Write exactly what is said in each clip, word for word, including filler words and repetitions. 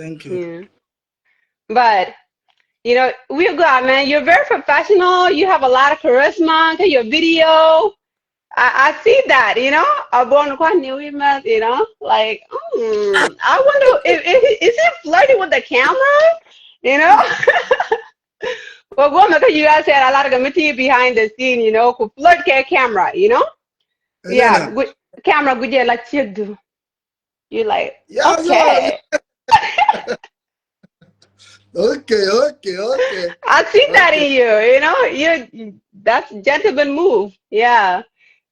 Thank you. Yeah. But, you know, we got, man, you're very professional. You have a lot of charisma. Your video, I, I see that, you know. I want to quite new emails, you know. Like, mm, I wonder if, if is he flirting with the camera, you know. Well, woman, you guys had a lot of committee behind the scene, you know, who flirt kɛ camera, you know. Yeah, camera, good, yeah, like you do. You like, yeah, okay. Okay, okay, okay. I see that in you, you know, you, that's gentleman move. Yeah.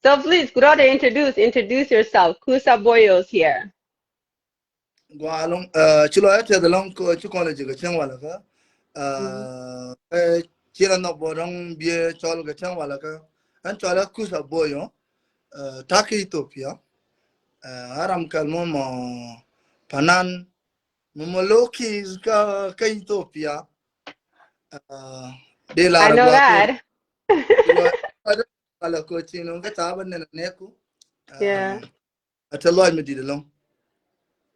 So please, Kuroda, introduce, introduce yourself. Kusa Boyo's here. Gua lɔŋ, ci lɔ ya tɛth lɔŋ ko ci kɔn lɛ jɛ kɛ cɛŋ walɛ kä. Ci lɔ nhɔk bɔ dɔŋ biɛ cɔl kɛ cɛŋ walɛ kä. Ɛn cɔl ɛ Kusa Boyo. Ta̱k kä Ethiopia. Ɛ ram kɛl mɔ mɔ panan mɔ mɔ low keys kä kä Ethiopia. Dee lar gua ko. Ala ko ci nɔ kä ta̱a̱ bä nɛn nɛku. Yeah. Ɛ tɛ lɔc mi dit ɛlɔŋ.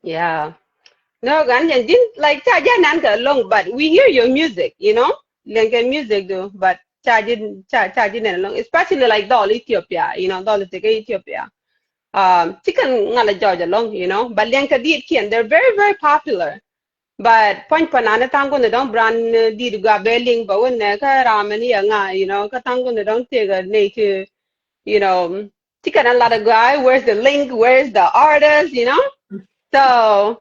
Yeah. No, gan jɛn din, like, ca jɛ nan kɛ lɔŋ, but we hear your music, you know. Lɛn kɛ music do, but ca jɛ, ca, ca jɛ nan lɔŋ, especially like dɔl Ethiopia, you know, dɔl ti kɛ Ethiopia. Um, ci kɛn ŋal a jɔɔc ɛlɔŋ, you know, but lɛn kɛ dit kiɛn, they're very, very popular. But puɔ̱ny pä nan tha̱a̱ŋ kun dɔŋ brand, uh, dit gua bɛ liŋ, but when kä ram ni a ŋa, you know, kä tha̱a̱ŋ kun dɔŋ tëk a ney ti, you know, Ti kɛn a lot of guy, where's the link, where's the artist, you know? So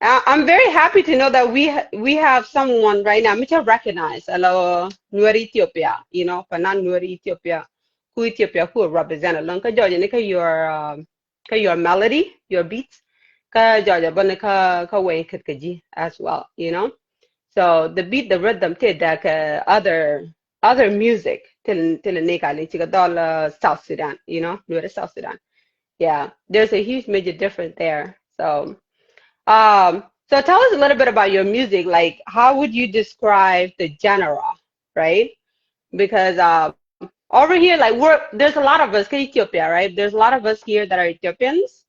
I, I'm very happy to know that we ha- we have someone right now mi cä recognize ala Nuer Ethiopia, you know, panan Nuer Ethiopia, ku Ethiopia ku represent along kä jɔɔc ni kä your, um, kä your melody, your beats, kä jɔɔc bä ni kä kä wɛy kɛt kä ji̱ as well, you know. So the beat, the rhythm, ti dak, uh, other other music till till ni kali ci kɛ dɔl, uh, South Sudan, you know, Nuer South Sudan. Yeah, there's a huge major difference there. So, um, so tell us a little bit about your music. Like, how would you describe the genre, right? Because, uh, over here, like, we're there's a lot of us in Ethiopia, right? There's a lot of us here that are Ethiopians,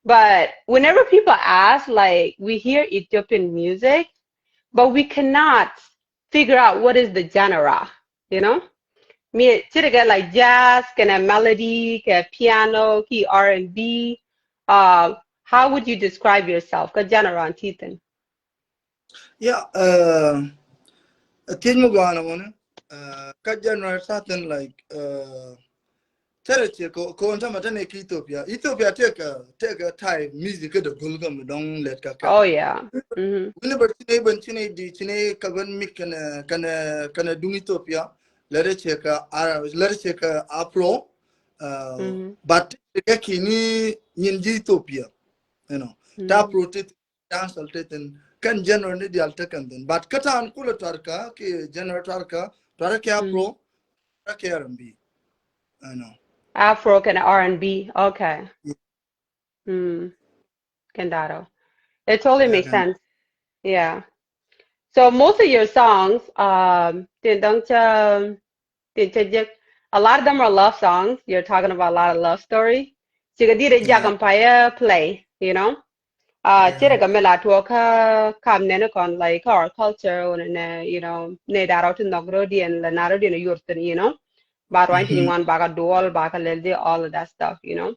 but whenever people ask, like, we hear Ethiopian music, but we cannot figure out what is the genre, you know? Mi, ci ri kɛ like jazz, kɛnɛ melody, kɛ piano, ki R and B. Uh, how would you describe yourself? Kä genre in ti thin? Yeah, uh, a thiec mi guana wani, uh, kä genre certain like, uh, Tɛrɛ ciɛ ko ko n tamɛ tɛnɛ ki Ethiopia. Ethiopia tɛkɛ tɛkɛ type music kä dɛ gul kä mi dɔŋ lɛt kä kɛ. Oh yeah. Wini bɛ cini bɛ cini di cini kä bɛn mik kɛnɛ kɛnɛ kɛnɛ duŋ Ethiopia. Lɛt ciɛ kä ara lɛt ciɛ kä Afro. But tɛkɛ kini nyin ji Ethiopia. You know. Ta Afro ti dancehall te thin kɛn genre ni dial te kɛn thin, but kä tan kulɛ tuarkä ki genre tuarkä tuarkä ki Afro, tuarkä ki R and B. I know. Afro kɛnɛ R and B. Okay. Mm. Kɛn daro. It totally makes sense. Yeah. So most of your songs, um, tin dɔŋ cä tin cä jek, a lot of them are love songs. You're talking about a lot of love story. Cikɛ dit ɛ jak and payɛ play, you know. Uh, ci rɛ kɛ mi la tuɔk kä kam nɛn kɔn like our culture, or nɛ, you know, nɛ darɔ ti nhɔk rodiɛn la na rodiɛn yor thin, you know. Ba ruany ti ŋuan ba ka duɔl ba ka lɛl di, all of that stuff, you know.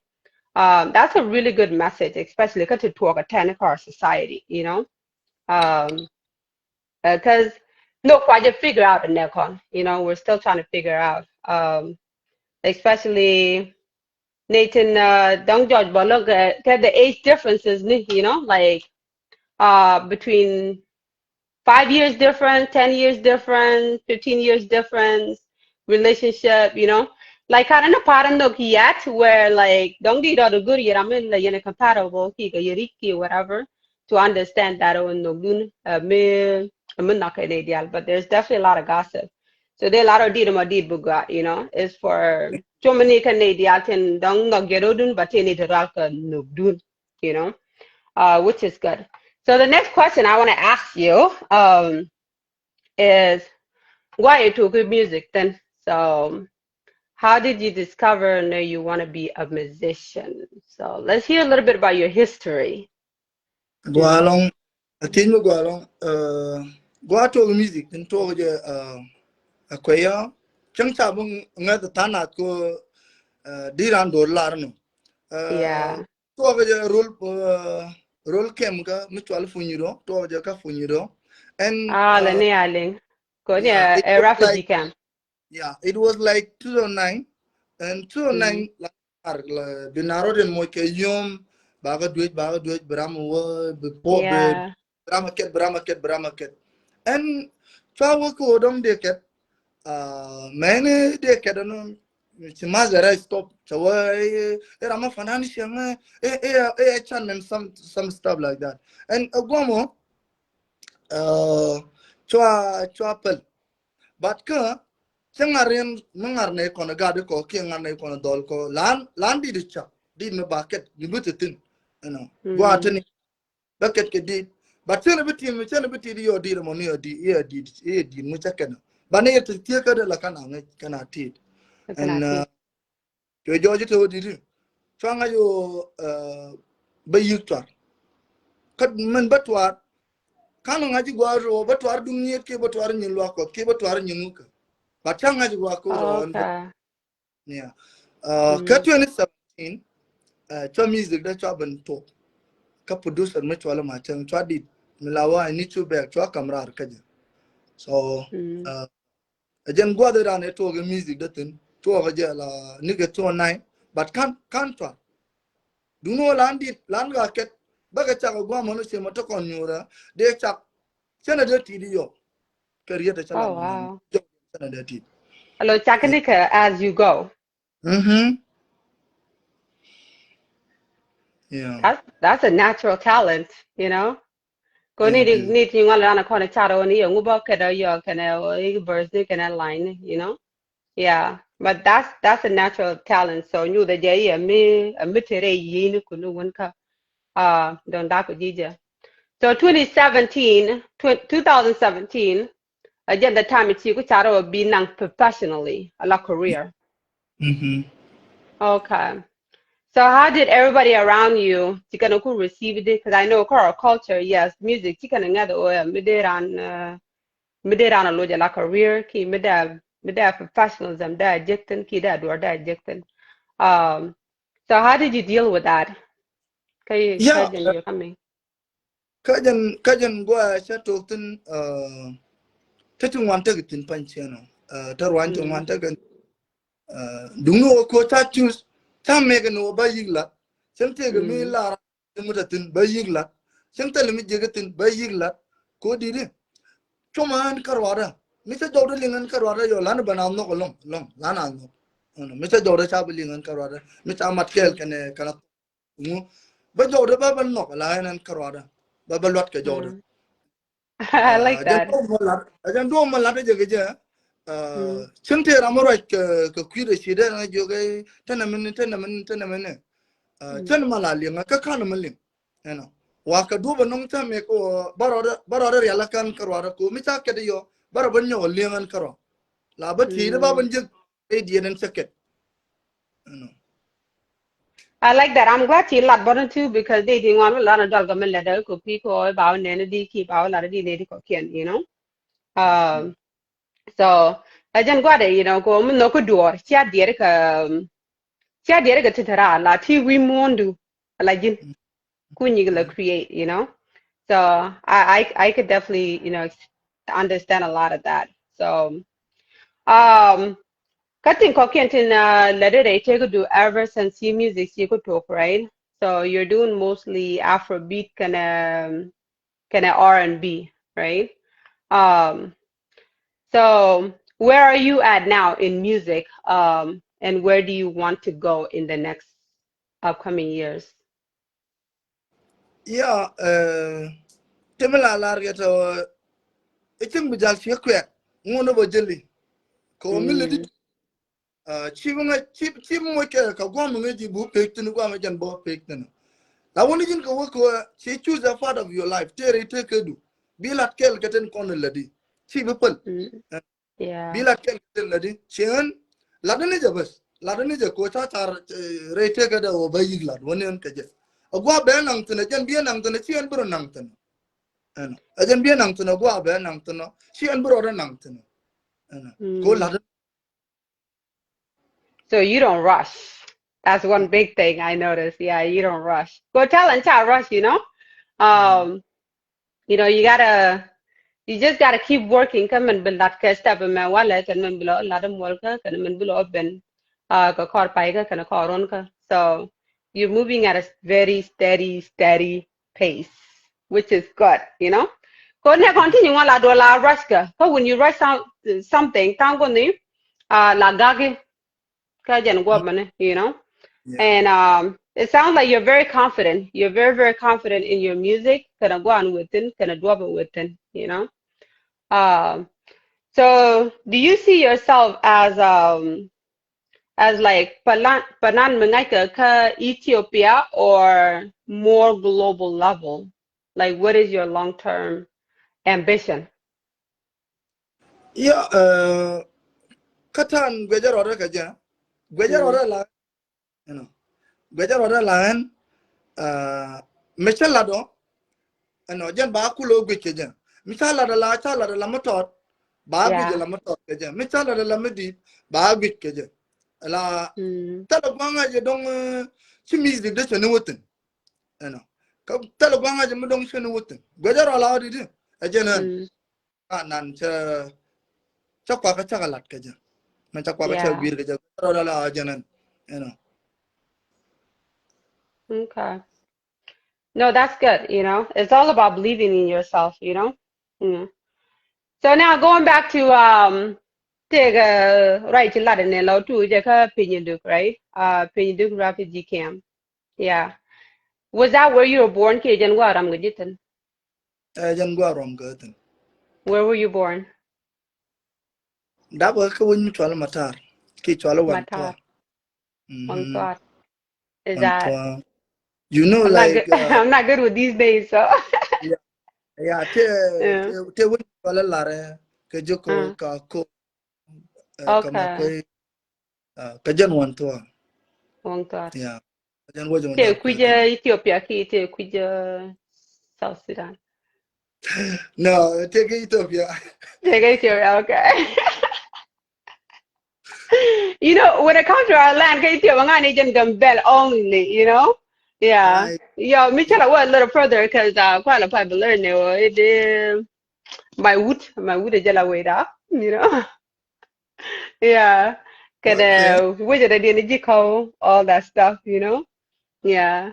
Um, that's a really good message, especially kä ti tuɔk a tɛn kä our society, you know. Um, because no quite figure out in nɛ kɔn, you know, we're still trying to figure out, um, especially Nathan, uh, dɔŋ jɔc bä look at the age differences ni, you know, like, uh, between five years difference, ten years difference, fifteen years difference, relationship, you know. Like, kind of part of yet where, like, dɔŋ di dɔt good year, I mean, like, in a comparable ki ka yeri ki whatever, to understand that on no gun, uh, mi mi nak in ideal, but there's definitely a lot of gossip. So there are a lot of did ma did buga, you know, it's for so many can ideal tin dɔŋ nok get odun, but tin it ral ka no dun, you know, uh, which is good. So the next question I want to ask you, um, is why you took music then? So how did you discover that you want to be a musician? So let's hear a little bit about your history. Gua lɔŋ, A thiec mi gua lɔŋ, uh, gua tuɔk music tin tuɔk jɛ, uh, a kuɛyä cäŋ ca bi ŋäth than nath ko, uh, di ran dor lar nɔ. Uh, yeah. Tuɔk jɛ rol, uh, rol kem ka mi cual Funyiro, tuɔk jɛ ka Funyiro. And, ah, uh, lɛ ni a liŋ. Ko ni, yeah, a, it a was refugee like, camp. Yeah, it was like two thousand nine, and two thousand nine, mm, la, la, bi na rot in moc kɛ yom, ba ka duec, ba ka duec, bi ram wä, bi po, bi, yeah, bi ram ket, bi ram ket, bi ram ket. And cua wä ko dɔŋ de ket, uh, mɛni de ket, ɛnɔ, ci ma zɛ rɛ stop, cɛ wä, eh, eh, ram a fanan ciɛŋ, eh, eh, eh, eh, chan and some, some stuff like that. And, uh, guamo, uh, cua, cua pɛl. But kä cä ŋa̱r yɛn mi ŋa̱r nɛ kɔn gat kɔ kiɛ ŋa̱r nɛ kɔn dhɔl kɔ lan, lan dit cak dit mi ba ket mi bi ti thin, you know. Mm. Gua tini ba ket kɛ dit. But cɛn bi ti mi cɛn bi ti di yɔ dit mɔ ni yɔ dit yɔ dit yɔ dit mi cä kɛn. Ba ni yɛ ti tiɛ kä de la kan a ŋɛ kan a tit. And, uh, cuɛ jɔɔc te wä dit. Cua ŋa̱c wä, uh, ba yik tuar. Kä min ba tuar. Kan ŋa̱c ji̱ gua̱a̱r rɔ ba tuar duŋ nyiet kiɛ ba tuar nyin luak kɔth kiɛ ba tuar nyin ŋukä. Ba ca ŋa̱c ji̱ gua̱a̱r kɔth rɔ. Okay. Yeah. Uh, mm, kä twenty seventeen, uh, cua music da cua ben tuɔk. Kä producer mi cua lɛ ma cɛŋ cua dit mi la wa ni cu bɛk cua kam rar kä jɛ. So, mm, uh, a jɛn gua̱th ran ɛ tuɔk in music da thin tuɔk a jɛ la ni kɛ tuɔk nine, but kan, kan tuar. Duŋni wä lan dit, lan ɣa kɛt, bä kɛ cak ɛ gua̱a̱mä ni cɛ mɛ te kɔn nyuurä, dee cak, cɛn ɛ dee ti̱i̱t i̱ yɔ. Kɛ riet ɛ cä lan. Oh, wow. Cɛn ɛ dee ti̱i̱t. Alo, cak ni kɛ as you go. Mm-hmm. Yeah. That's, that's a natural talent, you know? Ko ni di, ni ti ŋuan lan kɔn car wä ni yɛ ŋu bä kɛt ɔ yɔ kɛnɛ, ɔ, i verse ni kɛnɛ line ni, you know? Yeah, but that's, that's a natural talent. So nyuthɛ jɛ yɛ mi, a mi tere yi ni kuni wun ka. Uh, don dak ji̱ jɛ. So twenty seventeen, tw-, two thousand seventeen, a jɛ the time ci ku car wä bi naŋ professionally, a la career. Mm-hmm. Okay. So how did everybody around you, ci kɛn ku receive it? 'Cause I know kä our culture, yes, music ci kɛn ŋa̱th ɔ, mi dee ran, uh, mi dee ran a loc a la career, ki mi dee, mi dee professionalism dee a jek thin, ki dee a duɔr dee a jek thin. Um, so how did you deal with that? Kä, yeah, kä jɛn, uh, your coming. Kä jɛn, kä jɛn gua̱a̱ cä tok thin, uh, te ti ŋuan tek thin pan ciɛn ɔ. Uh, te ruany ti ŋuan tek. Uh, duŋni wä ko ca choose, ca mɛk ni wä ba yik lat. Cɛn tëëk mi lar, mi te thin ba yik lat. Cɛn thil mi jek thin ba yik lat. Ko didi. Cuma an ka ruada. Mi ca jɔwda liŋ an ka ruada yɔ, lan ba na nhɔk lɔŋ, lɔŋ, lan a nhɔk. Ɛnɔ, mi ca jɔwda ca bi liŋ an ka ruada. Mi ca mat kɛɛl kɛnɛ, kɛnɛ ŋu. Ba jɔwdä ba, ba nhɔk la ɛn ɛn kärɔadä. Ba, ba luat kɛ jɔwdä. Mm. I like that. Jɛn duɔm ma lat, jɛn duɔm ma lat jɛ kɛ jɛ. Cäŋ tëë ram mi ruac kɛ, kɛ kui̱dɛ ci dee na jiök ɛ tɛnɛ mini, tɛnɛ mini, tɛnɛ mini. Cäŋ ma la liŋ kä kan mi liŋ. Ɛnɔ. Wa kɛ duɔp ɛ nɔŋ tɛmɛ kɛ wä ba rɔɔdɛ, ba rɔɔdɛ rial ɛ kan kärɔadä ko mi ca kɛt yɔ ba rɔ ben nyɔk ɛ liŋ ɛn kärɔa. La ba ti̱i̱dɛ ba ben jiök. Idiot and second. You know. I like that. I'm glad you like button too because they didn't want to learn a dog. I'm let go people about nene di keep out lot of di lady cook, you know. Um, so I just got it, you know, go no could do or chia did ka chia did ka titara la ti we mondu la jin. Ku nyig la create, you know. So I, I, I could definitely, you know, understand a lot of that. So, um, kä tin kɔ̱kiɛn tin, uh, lɛ dee rɛy tëk du ever since your music ci ku tok, right? So you're doing mostly Afrobeat kɛnɛ, kɛnɛ R and B, right? Um, so where are you at now in music? Um, and where do you want to go in the next upcoming years? Ya, eh, temi la lar kɛ tɔ, ɛ cieŋ bi jal ciek kuɛk ŋuɔn bä jeli. Kɛ wä mi lɛ di. Ci bi ŋa, ci, ci bi moc kɛ ka guam ŋa ji̱ bu pek thin guam jɛn bä pek thin. La wuni ji̱n kɛ wä kɛ wä ci choose a part of your life. Tëë rɛy tëë kɛ du bi lat kɛl kɛ tin kɔn lɛ di. Ci bi päl. Bi lat kɛl kɛ tin lɛ di ci ɣän lat ni jɛ bäth lat ni jɛ ko ca car, eh, rɛy tëkä dɛ wä bä yik lat wä ni ɣän kɛ jɛ. A gua bɛ naŋ thin a jɛn bi naŋ thin a ci ɣän bi rɔ naŋ thin. Ɛnɔ. Ɛ jɛn bi ɛ naŋ thin ɔ, gua̱a̱ bɛ ɛ naŋ thin ɔ. Ci ɛn bi rɔɔdɛ naŋ thin ɔ. Ɛnɔ. Ko la̱t. So you don't rush. That's one big thing I noticed. Yeah, you don't rush. Ko talent ca rush, you know. Um, you know, you gotta, you just gotta keep working. Kä min bi lat kɛ step mɛ walɛ, kɛn min bi lɔ lat mɔl kä, kɛn min bi lɔ ben, uh, kɛ kɔr pay kä, kɛn kɔr run kä. So you're moving at a very steady, steady pace, which is good, you know. Ko nɛ continue ŋuan la dua la rush kä. Kä when you rush some, something, ta̱a̱ŋ kɔni, uh, la gak i̱ kä jɛn guɔmɛni, you know. And um, it sounds like you're very confident. You're very, very confident in your music. Kɛnɛ guan within, kɛnɛ duɔp within, you know. Um, so do you see yourself as um as like panan, panan mi ŋa̱ckɛ kä Ethiopia or more global level? Like, what is your long term ambition? Yeah, uh, kä ta̱a̱n guecä rɔɔdɛ kɛ jɛ. Guecä rɔɔdɛ la, you know. Guecä rɔɔdɛ la ɛn, uh, mi cä lat ɔ, ɛnɔ, jɛn ba kulɛ guic kɛ jɛ. Mi ca lat ala, ca lat ala mi tɔt, ba guic ala mi tɔt kɛ jɛ. Mi ca lat ala mi di̱i̱t, ba guic kɛ jɛ. Ala thilɛ gua̱a̱ŋ a jɛ dɔ̱ŋ, uh, ci music dee cɛ ni wä thi̱n. Ɛnɔ. Kä thilɛ gua̱a̱ŋ a jɛ mi dɔ̱ŋ cɛ ni wä thi̱n. Guecä rɔɔdɛ la ɔ di̱t. Ɛ jɛn ɛn. Ka nan cä, cä kuakä cä kɛ lat kɛ jɛ. Mɛ cä kuakä cä guir kɛ jɛ. Rɔ la la jɛ nɛn. You know. Okay. No, that's good, you know. It's all about believing in yourself, you know. So now going back to um tëëkɛ ruac ci lat in lɔ tu jɛ kä Piny Duk, right? Uh, Piny Duk refugee camp. Yeah. Was that where you were born? Kiɛ jɛn gua̱a̱ ram kɛ ji̱ thi̱n? Ɛ jɛn gua̱a̱ ram kɛ thi̱n. Where were you born? Dap kä wec mi cual Matar. Ki cual Wan Tuar. Wan Tuar. Is that? You know, like, I'm not good with these days, so. Yeah, yeah. Te te wec mi cual Larɛ kɛ Joko ka ko. Okay. Kä jɛn Wan Tuar. Wan Tuar. Yeah. Kä jɛn wec. Te kui̱c Ethiopia ki te kui̱c South Sudan? No, te kä Ethiopia. Te kä Ethiopia, okay. You know, when it comes to our land, kä Ethiopia ŋa̱n i̱ jɛn Gambel only, you know. Yeah. Yeah, mi cä la wä a little further, cause uh, kualɛ pay bi learn ni wä it, uh, my wood, my wood ɛ jɛ la way da, you know. Yeah. Kɛnɛ wecɛ dɛ diɛn ji̱ kɔw, all that stuff, you know. Yeah.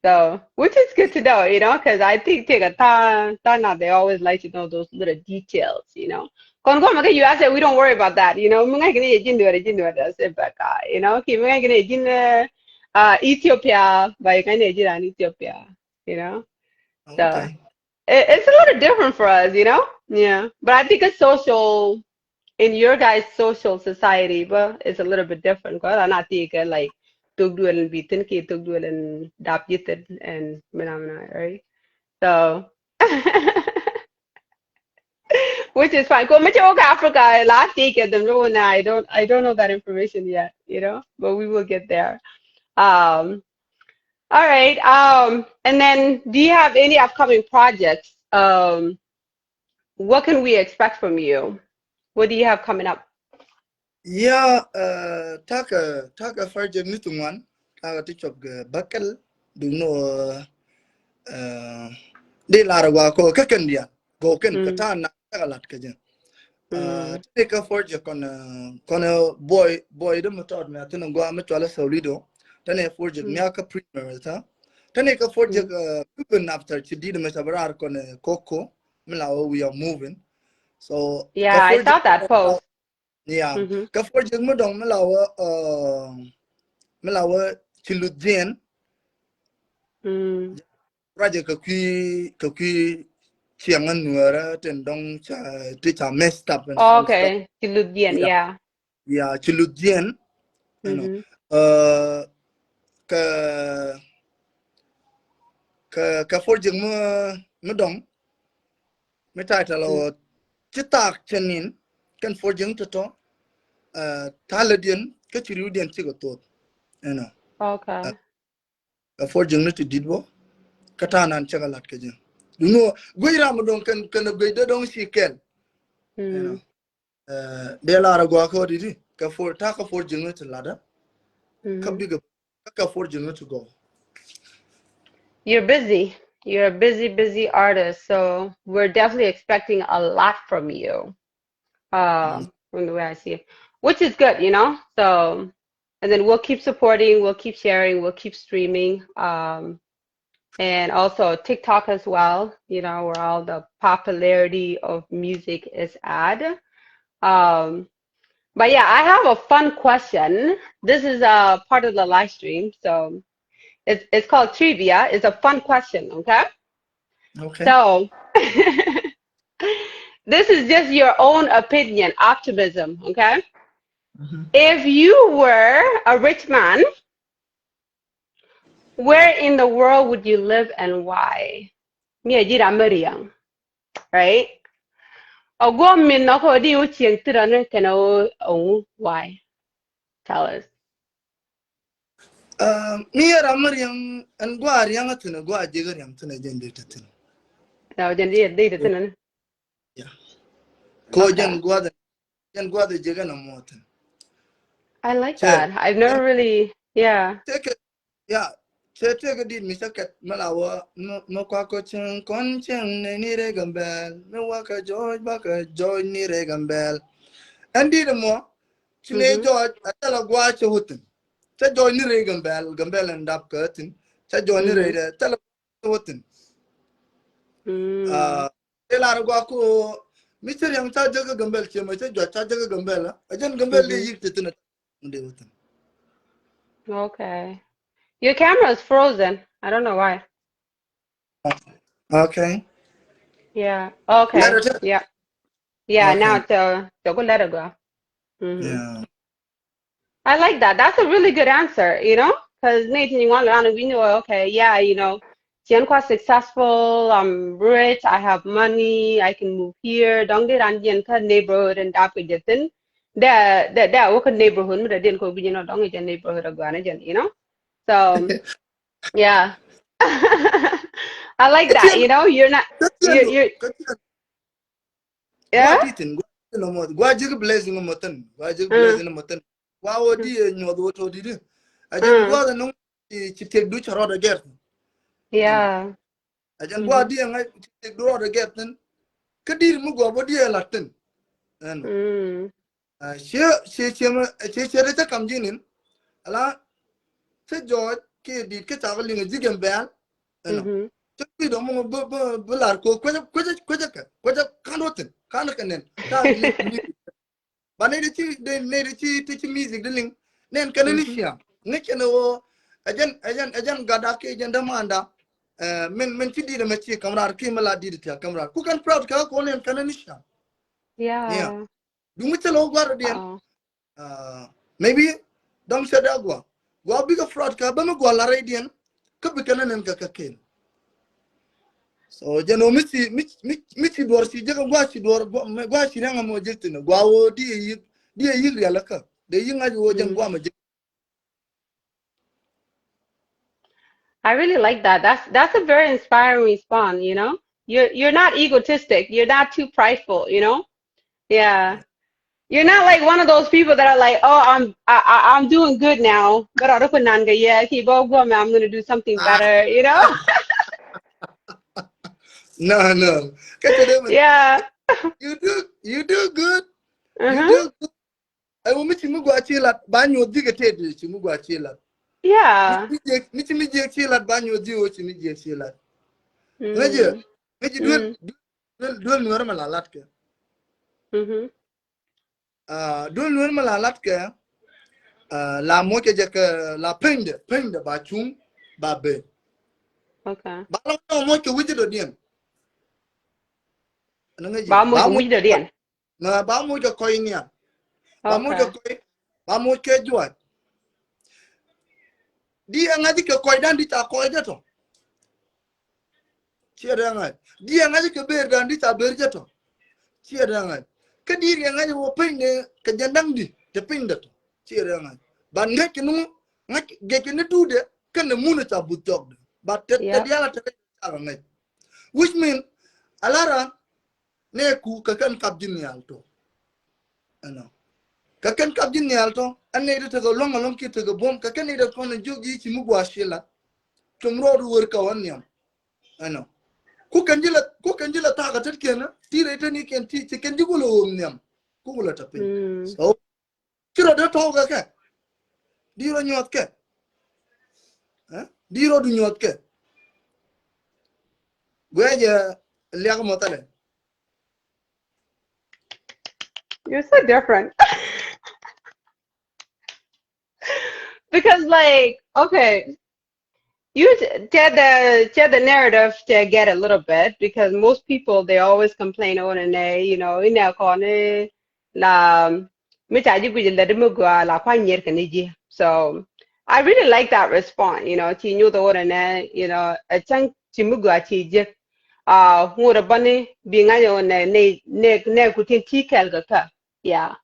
So, which is good to know, you know, cause I think tëëkɛ ta̱a̱, ta̱a̱ na, they always like to know those little details, you know. Kɔn kɔn mɛ kä U S A, we don't worry about that, you know. Mi ŋa̱c kɛ ni yɛ ji̱n duɔrɛ, ji̱n duɔrɛ, that's it, but uh, you know, ki mi ŋa̱c kɛ ni yɛ ji̱n uh, uh, Ethiopia, ba yɛ ŋa̱c ni yɛ ji̱n ran Ethiopia, you know. So it, it's a little different for us, you know. Yeah, but I think it's social, in your guys' social society, but it's a little bit different. Kɔ la na ti kɛ, like, thok duël in bi thi̱n ki thok duël in dap ji̱ thi̱n and mina mina, right? So which is fine. Kɔ mi cɛ wä kä Africa la ti kɛ them, no, I don't, I don't know that information yet, you know, but we will get there. Um, all right. Um, and then do you have any upcoming projects? Um, what can we expect from you? What do you have coming up? Yeah, uh, ta̱kɛ, ta̱kɛ project ni ti ŋuan, ta̱kɛ ti cop kɛ bäkɛl, duŋni, uh, di lar wa kɔ kä kɛn diaal, kɔ kɛn kä ta̱a̱ na, ta̱kɛ lat kɛ jɛ. Uh, ti ni kä project kɔn, uh, kɔn, uh, boy, boy di mi tɔt mi a thin gua mi cual Saulido. Tani project mi a kä premier ta. Tani kä project, uh, even after ci di mi ca bɛ rar kɔn, uh, Koko. Mi la wä we are moving. So yeah, I saw that post. Yeah. Kä project mi dɔŋ mi la wä, uh, mi la wä ci luth jiɛn. Project kɛ kui̱, kɛ kui̱ ciɛŋä nuɛrä tin dɔŋ ca, ti ca messed up. Okay, ci luth jiɛn, yeah. Yeah, ci luth jiɛn. You know. Uh, kɛ, kɛ, kɛ project mi, mi dɔŋ mi title ɔ ci thaak cɛ nin kɛn project tɔtɔ. Uh, ta̱a̱ lätdiɛn kä ci riwdiɛn cikɛ thoth. You know. Okay. Ɛ project ni ti dit bä kä ta̱a̱ nan cä kɛ lat kɛ jɛ. Duŋ ɔ guic ram dɔ̱ŋ kɛn kɛn guic dee dɔ̱ŋ ci kɛl. You know. Dee lar a gua kɔ di di kɛ for ta kɛ for jiŋ ti ladä. Kɛ big kɛ for jiŋ ti gɔ. You're busy. You're a busy, busy artist. So we're definitely expecting a lot from you. Uh, from the way I see it, which is good, you know. So, and then we'll keep supporting, we'll keep sharing, we'll keep streaming. Um, and also TikTok as well, you know, where all the popularity of music is at. Um, but yeah, I have a fun question. This is a part of the live stream, so it's it's called trivia. It's a fun question, okay? Okay. So this is just your own opinion, optimism, okay? If you were a rich man, where in the world would you live and why? Mi a ji̱ ram mi riɛŋ, right? A guɔ min nɔ kɛ di wä cieŋ ti rɔni kɛn a wä a wä why? Tell us. Mi yɛ ram mi riɛŋ ɛn gua̱a̱ riɛŋ a thin a gua̱a̱ jek a riɛŋ thin a jɛn dee ti thin. Now jɛn dee ti thin. Kɔ jɛn gua̱a̱ jɛn gua̱a̱ jek ɛn a mɔ thin. I like that. I've never really, yeah. Take it. Yeah. Cɛ tëëk dit mi cä kɛt mi la wä mi kuak kɔ cieŋ kɔn cieŋ ni ni rɛ Gambɛl mi wa kɛ jɔɔc ba kɛ jɔɔc ni rɛ Gambɛl. Ɛn dit mɔ ci ni jɔɔc a cä la gua̱a̱ cɛ wä thin. Cä jɔɔc ni rɛ Gambɛl, Gambɛl ɛn dap kɛ thin. Cä jɔɔc ni rɛ cä la gua̱a̱ cɛ wä thin. Ɛ lar gua ko mi cɛ riɛŋ ca jek Gambɛl cɛ mɛ cɛ jɔɔc ca jek Gambɛl a jɛn Gambɛl di yik ti thin. Okay. Your camera is frozen. I don't know why. Okay. Yeah. Okay. Yeah. Yeah. Now it's uh, it's a good let it go. I like that. That's a really good answer, you know, because Nathan, you want to, we know, okay, yeah, you know, Jiɛn kua successful, I'm rich, I have money, I can move here. Dɔŋ di ran jiɛn kä neighborhood and dap kɛ jɛ thin. Dɛ dɛ dɛ wä kä neighborhood mi dɛ diɛn kɔ gui̱c inɔ dɔŋ i̱ jɛ neighborhood a guanɛ jɛn, you know. So yeah. I like that, you know, you're not, you you Gua ti thin gua ti nɔ mɔ gua jik blessing mɔ thin gua jik blessing mɔ thin. Gua wä di nyuɔth wä tɔ di di. A jɛn gua the nung ci tiek du ca rɔɔdɛ gɛr thin. Yeah. A jɛn gua di ŋa ci tiek du rɔɔdɛ gɛr thin. Kä dir mi gua bä di ɛ lat thin. Ɛn. Cie cie cie cie cie de cä kam ji̱ nin. Ala cä jɔɔc kiɛ dit kä ca kɛ liŋ a ji̱ Gambɛl. Ɛn. Cä kui̱ dɔ̱ŋ mɔ bä bä bä lar ko kuecä kuecä kuecä kɛ kuecä kan wä thin kan kɛ nɛn. Ba nɛy de ci nɛy de ci ti ci music de liŋ nɛn kɛn ni ciaŋ ŋäc kɛn wä. Ɛ jɛn ɛ jɛn ɛ jɛn gat dak kiɛ jɛn dämanda. Min min ci dit ɛmɛ ci kamrar kiɛ mi la dit tiak kamrar ku kɛn proud kɛ kɛ wä nɛn kɛn ni ciaŋ. Yeah. Duŋ mi cä lɛ wä gua̱r rɔ diɛn. Maybe dɔŋ cɛ dee a gua̱ gua̱ bikɛ proud kä bä mi gua̱ la rɛy diɛn. Kä bikɛ nɛ nɛn kɛ kɛ ken. So jɛn ɔ mi ci mi ci duɔr ci jek gua̱ ci duɔr gua̱ ci rɛŋ a mɔ jek thin gua̱ wä di yik di yik rial kä de yik ŋa̱c wä jɛn gua̱ mɛ jek. I really like that. That's that's a very inspiring response, you know? You're you're not egotistic. You're not too prideful, you know? Yeah. You're not like one of those people that are like, oh, I'm I, I, I'm doing good now, but I don't know, yeah, keep on going, I'm gonna do something better, you know? No, no. Yeah. You do you do good. You do good. Ɛ wä mi ci mi gua ci lat ba nyuɔth dikɛ tëë di ci mi gua ci lat. Yeah. Mi ci mi jiɛk ci lat ba nyuɔth di wä ci mi jiɛk ci lat. Ŋäc jɛ ŋäc jɛ duel duel nuɛr ma la lat kɛ. Duel nuɛr ma la lat kɛ. La moc kɛ jɛ kɛ la peny dɛ peny dɛ ba cuŋ ba ben. Okay. Ba la moc kɛ wi̱c dɔ diɛn. Ba moc kɛ wi̱c dɔ diɛn. Mɛ ba moc kɛ kɔc nian. Ba moc kɛ kɔc ba moc kɛ juac. Di ɛ ŋa̱c kɛ kɔc dan di ca kɔc jɛ tɔ. Ciɛ dee ŋa̱c di ɛ ŋa̱c kɛ ber dan di ca ber jɛ tɔ. Ciɛ dee ŋa̱c kä di ɛ ŋa̱c wä piny de kɛ jɛn daŋ di te piny de tɔ. Ciɛ dee ŋa̱c ban ŋa̱c kɛ nuŋ ŋa̱c gɛc kɛ ni duut de kɛn ni mun ca buth jɔk de ba te te dial a te kɛ ca ŋa̱c. Which mean, a lara nɛ ku kɛ kɛn kap ji̱ nhial tɔ. Ɛnɔ. Kɛ kɛn kap ji̱ nhial tɔ, ɛn nɛ iti tekɛ luaŋ ɛlɔ̱ŋ kiɛ tekɛ buɔ̱m, kɛ kɛn nɛ iti kɔn jiök ji̱ ci mi gua̱a̱ ci la. Cum rɔɔdu wer kɛ wä nhiam. Ɛnɔ. Ku kɛn ji̱ la, ku kɛn ji̱ la thaak a tetkiɛn, ti rɛy tenikiɛn ti, ci kɛn ji̱ ku la ɣööm nhiam. Ku ku la tɔ piny. So, ci rɔ dee tɔw kɛ kɛ. Di rɔ nyuɔth kɛ. Di rɔ du nyuɔth kɛ. Guɛ jɛ liak mɔ thalɛ. You're so different. Because, like, okay, you share the share the narrative to get a little bit, because most people, they always complain on, and they, you know, in their corner, la mi ca ji̱ guic lɛ di mi gɔaa la kua̱ nyier kɛ ni ji̱. So I really like that response, you know, ci nyuth ɣöö nɛ, you know, a cäŋ ci mi gɔaa ci ji̱. Ŋut a bäni bi ŋa̱c ɣöö nɛ nɛ nɛ ku tin ti kɛl kɛ kɛ. Yeah.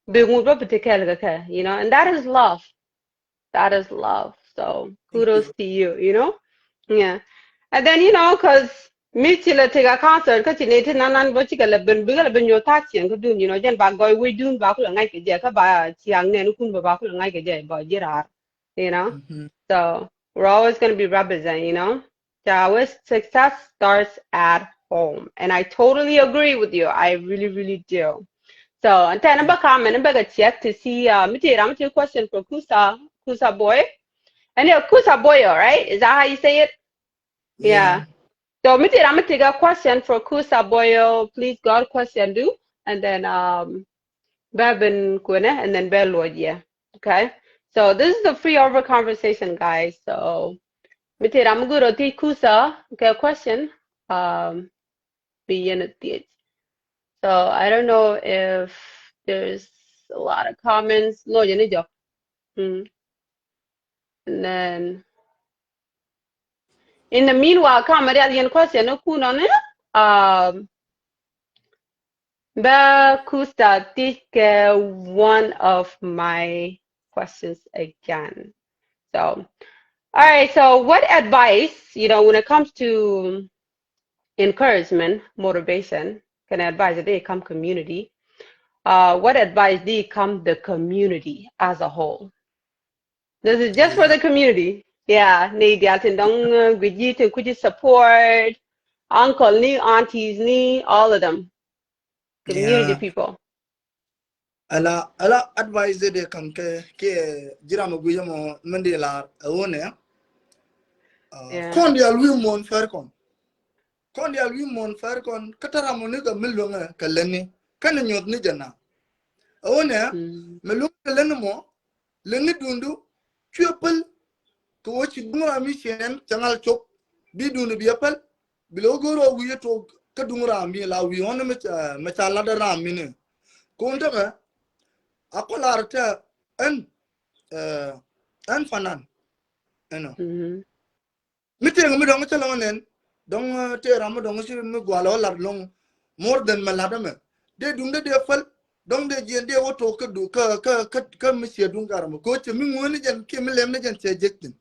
Bi ŋut bä bi ti kɛl kɛ kɛ, you know, and that is love. That is love. So kudos to you, you know. Yeah. And then, you know, 'cause mi ci la tek a concert kä ci ni ti nan nan bä ci kɛ la ben, bi kɛ la ben nyuɔth ta̱a̱ ciɛŋ kä dun, you know, jɛn ba gɔy wec dun ba kulɛ ŋa̱c kɛ jɛ kä ba ciaŋ nɛn kun ba ba kulɛ ŋa̱c kɛ jɛ ba ji̱ raar, you know. So we're always gonna be represent, you know. Ca wee success starts at home. And I totally agree with you. I really, really do. So, and then about comment, about a check to see, uh, mi ti ram ti question for Kusa, Kusa boy. And yeah, Kusa boy, all right? Is that how you say it? Yeah. So mi ti ram ti a question for Kusa boy. Please, God question do. And then, um, bɛ ben kuenɛ, and then bɛ luɔc yɛ. Okay. So this is a free over conversation, guys. So mi ti ram guro ti Kusa, okay, question. Um, bi yɛn a thiec. So I don't know if there's a lot of comments. No, yɛn a jɔk. Mm. And then in the meanwhile, come a real yɛn question no kun on it. Um, bɛ Kusa ti kɛ one of my questions again. So, all right. So, what advice, you know, when it comes to encouragement, motivation, can advise that they come community? Uh, what advice do you come the community as a whole? This is just for the community. Yeah, ni dial tin dong, uh, guiji tin kuji support, uncle ni, aunties ni, all of them. Community people. Ala, ala advice de kan kɛ, kɛ ji̱ ram a guiji mɔ mɛn di la a wone. Kɔn dial wi̱i̱ muɔ̱n fɛr kɔn. Kɔn dial wi̱i̱ muɔ̱n fɛr kɔn kä te ram mɔ ni kɛ mi luäŋɛ kɛ leni kä ni nyuɔth ni jɛ na. A wone mi luäŋɛ kɛ leni mɔ, leni dundu cuɛ päl. Kɛ wä ci duŋ ram mi ciɛn cɛ ŋal cop bi dundu bi a päl. Bi lɛ wä go̱o̱r wä wi̱i̱ tok kä duŋ ram mi la wi̱i̱ ɣɔn mi ca lat ram mi ni. Kɔn te mɛ a kɔlar te ɛn ɛn fanan. Ɛnɔ. Mi tëëk mi dɔ̱ŋ cä lɔŋ nɛn dɔ̱ŋ tëë ram mi dɔ̱ŋ ci mi gual ɔ lat lɔŋ more than mɛ lat ɛmɛ. Dee duŋ dee dee päl dɔ̱ŋ dee jiɛn dee wä tok kä du kä kä kä kä mi ciɛ duŋ garmɛ ko̱ cɛ mi ŋuäni jɛn kiɛ mi lɛm ni jɛn cɛ jek thin.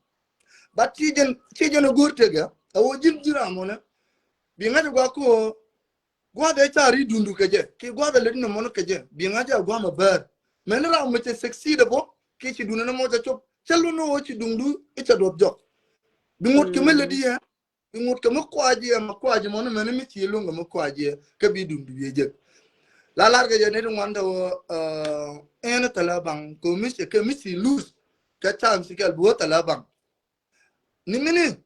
But ci jɛn ci jɛn a go̱r tëk ya a wä ji̱n ji̱ ram ɔ nɛ bi ŋa̱c a gua ko̱ Gua̱dhɛ ca ri dundu kɛ jɛ ki gua̱dhɛ lɛ di nɔmɔni kɛ jɛ bi ŋa̱ jɛ gua̱mɛ bäär. Mɛni ram mi cɛ succeed ɛ bɔ ki ci dundu ni mɔ cɛ cop cɛ lun ni wä ci duŋdu i̱ cɛ duɔth jɔk. Bi ŋut kɛ mi lɛ di yɛ bi ŋut kɛ mi kuac yɛ ma kuac mɔni mɛni mi ci luŋ kɛ mi kuac yɛ kɛ bi dundu yɛ jɛ. La lar kɛ jɛ ni di ŋuan tɛ wä ɛn thɛlɛ baŋ kɛ mi cɛ kɛ mi ci lose kɛ chance kɛl bi wä thɛlɛ baŋ. Ni mini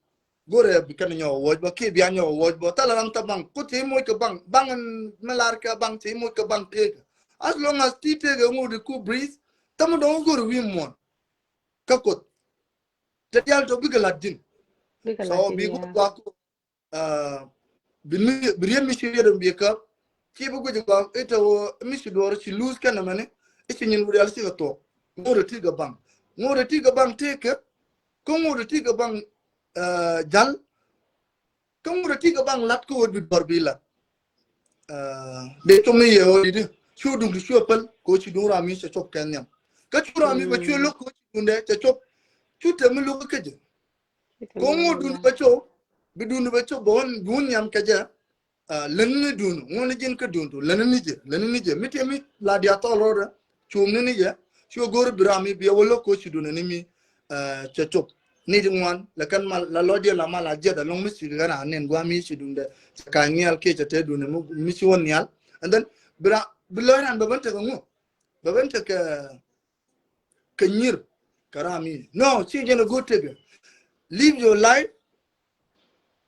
go̱rɛ bi kɛn nyɔk a wuɔc bä kiɛ bia nyɔk a wuɔc bä thilɛ ram thä baŋ ku ti moc kɛ baŋ baŋ mi lar kɛ baŋ ti moc kɛ baŋ tëëkä. As long as ti tëëkä ŋot iku breathe thä mi dɔ̱ŋ go̱rɛ wi̱i̱ muɔ̱n. Kä Kuoth te dial tɔ bikɛ la̱t ji̱n. So bi ku gua ku bi riet mi ci riet mi bi käp. Ci bi guic gua itɛ wä mi ci duɔr ci lose kɛn mɛni i̱ ci nyin wurial ci kɛ thuɔk. Ŋot ɛ ti kɛ baŋ ŋot ɛ ti kɛ baŋ tëëkä. Kä ŋot ɛ ti kɛ baŋ jal. Kä ŋot ɛ ti kɛ baŋ lat kä wä bi duɔr bi lat. Dee cum ni yɛ wä di di cu duŋ di cu ɛ päl kɛ wä ci duŋ ram mi cɛ cop kɛn nhiam. Kä cu ram mi bɛ cu lo̱k kɛ wä ci duŋ dɛ cɛ cop. Cu tɛ mi lo̱k kä jɛ. Kɛ wä ŋot duŋ di bɛ cop. Bi duundu bɛ cop bɛ wun, bi wun nhiam kɛ jɛ. Lɛn ni duundu, ŋuɔni ji̱n kä duundu, lɛn ni jɛ, lɛn ni jɛ. Mi tiɛ mi la dia thɔl rɔɔdɛ, cum ni ni jɛ. Cu go̱r bi ram mi biɛ wä lo̱k ko̱ ci duundɛ ni mi cɛ cop. Ni di ŋuan, lɛ kɛn mal, la lɔ diɛ la mal a jiɛt alɔŋ mi ci kɛ na nen guam mi ci duundɛ. Cɛ ka nhial kiɛ cɛ te duundɛ mi ci wä nhial. And then bi ram, bi lɔc ran bɛ ben tekɛ ŋu, bɛ ben tekɛ kɛ nyir kɛ ram mi. No, ci jɛn a go̱r tekɛ. Live your life.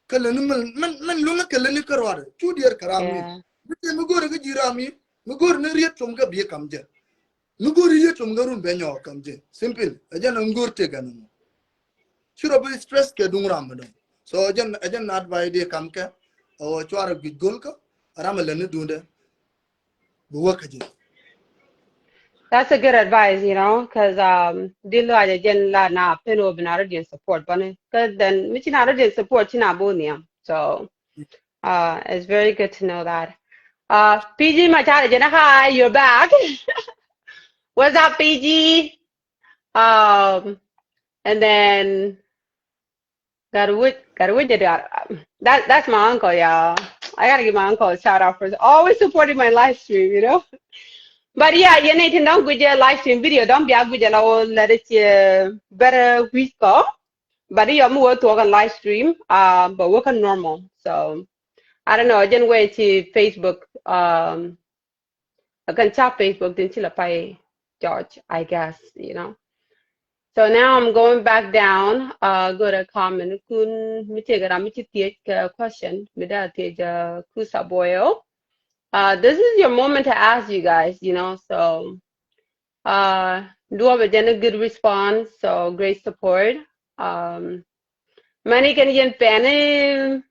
Kä leni mɛn, mɛn, mɛn luŋä kɛ leni kä ruaadɛ cu diɛɛr kɛ ram mi. Mi tëë mi go̱o̱rɛ kä ji̱ ram mi, mi go̱o̱rɛ ni riet com kɛ biɛ kam jɛ. Mi go̱o̱rɛ riet com kɛ run bɛ nyɔɔk kam jɛ. Simple. Ɛ jɛn ɛ ŋo̱o̱r tëë kɛ ni mɔ. Ci rɔ bi stress kɛ duŋ ram mi dɔ̱ŋ. So ɛ jɛn, ɛ jɛn advice diɛ kam kɛ ɛ wä cuarɛ guic go̱l kä ram ɛ leni duundɛ. Bi wä kä ji̱. That's a good advice, you know, 'cause um, di luac a jɛn la na pen wä bi na rɔ diɛn support bani. 'Cause then mi ci na rɔ diɛn support ci na bo nhiam. So uh, it's very good to know that. Uh, P G Machar, jɛn, hi, you're back. What's up, P G? Um, and then Got a witch, got a witch. That, that's my uncle, y'all. I gotta give my uncle a shout out for always supporting my live stream, you know. But yeah, you need to know good live stream video. Don't be a good la whole let it uh, better week go. But you move to a live stream, uh, but working normal. So I don't know. I didn't wait to Facebook. Um, I can tap Facebook, then till I pay George, I guess, you know. So now I'm going back down. Uh, go to comment. Kun mi take it. Mi ci thiec question. Mi da thiec uh, Kusa Boyo. Uh, this is your moment to ask you guys, you know. So uh, do have a general good response. So great support. Um, many can yen pɛni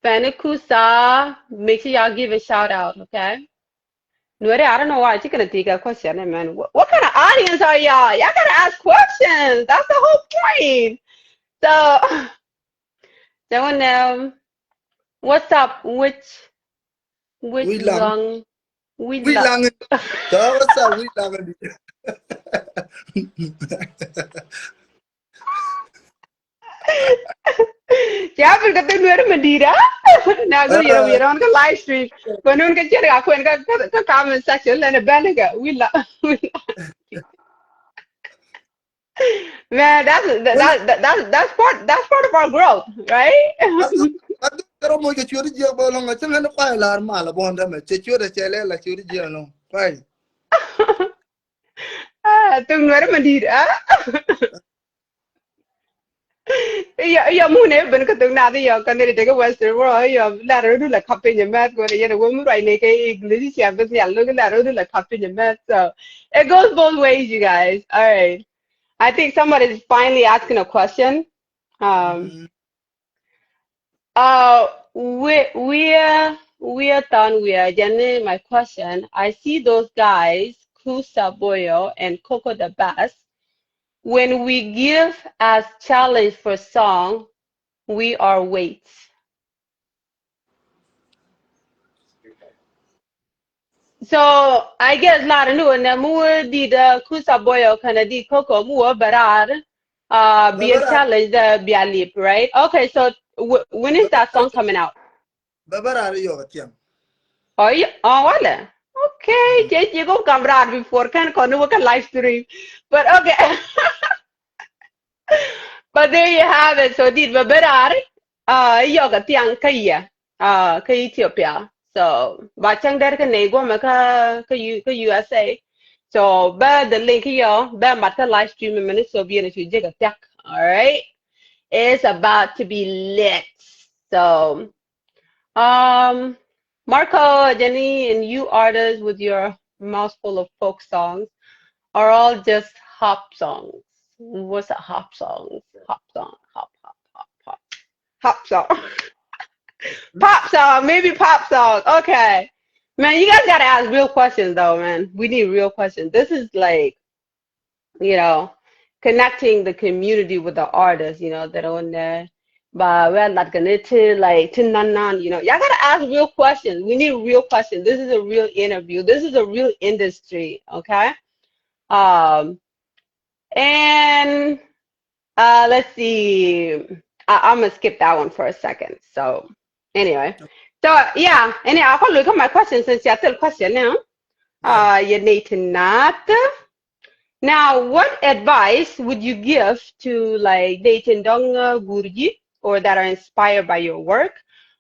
pɛni Kusa. Make sure y'all give a shout out, okay? Nueri, I don't know why. Ci kɛn a thiec a question, man. What, what kind of audience are y'all? Y'all gotta ask questions. That's the whole point. So, so um, what's up? Which, which long? Which long? So what's up? Which long? Ci apil kä thil Nueri mi di̱i̱t, ah. Na gör yɛn a wi̱i̱ rɔ̱n kä live stream. Kɛ nun kä ciɛt ka kuɛn kä, kä, kä comment section lɛn a bɛn kä. Wi̱i̱ la, wi̱i̱ la. Man, that's, that, that, that, that's, that's part, that's part of our growth, right? Kärɔ mɔ cɛ ciöt jiɛk bä lɔŋ a cä ŋän kuay lar mal a bɔn dämɛ cɛ ciöt a cɛ lɛ la ciöt jiɛk lɔŋ kuay. Ah, thil Nueri mi di̱i̱t, ah. Iya, iya mun ɛ ben kä thuk nath iya kan dee tekɛ Western world iya la rɛ du la kap piny mɛth kɛ yɛn wä mi ruac ni kɛ English cia ben yal lo la rɛ du la kap piny mɛth. So it goes both ways, you guys. All right. I think somebody is finally asking a question. Um, uh, we, we are, we are done. We are, Jenny, my question. I see those guys, Kusa Boyo and Coco the Bass. When we give as challenge for song, we are wait. So I guess lar ni wä nɛ mi wä dit Kusa Boyo kɛnɛ dit Coco mi wä bɛ raar. Uh, bia challenge the bia lip, right? Okay, so w-, when is that song coming out? Bɛ bɛ raar yɔk a thiam. Oh, yeah. Oh, wala. Okay, cɛ cɛ ko kam raar before kɛn kɔn ni wä kɛ live stream. But okay. But there you have it. So dit bɛ bɛ raar uh, yɔk a thiam kä yɛ uh, kä Ethiopia. So ba cäŋ dɛr kä ney guɔmɛ kä, kä, U, kä U S A. So bɛ the link yɔ bɛ mat kä live stream mɛ ni so biɛn a cu jek a thiak. All right. It's about to be lit. So um, Marco, Jenny, and you artists with your mouthful of folk songs are all just hop songs. What's a hop song? Hop song. Hop, hop, hop, hop. Hop song. Pop song. Maybe pop song. Okay. Man, you guys gotta ask real questions though, man. We need real questions. This is like, you know, connecting the community with the artists, you know, that are on there. But we're not gonna to like to none none, you know. Y'all gotta ask real questions. We need real questions. This is a real interview. This is a real industry, okay? Um, and uh, let's see. I, I'm gonna skip that one for a second. So anyway, so yeah, any, I'll call, look at my question since you still question now. Uh, you need to not. Now, what advice would you give to, like, dating dong, uh, gurji, or that are inspired by your work?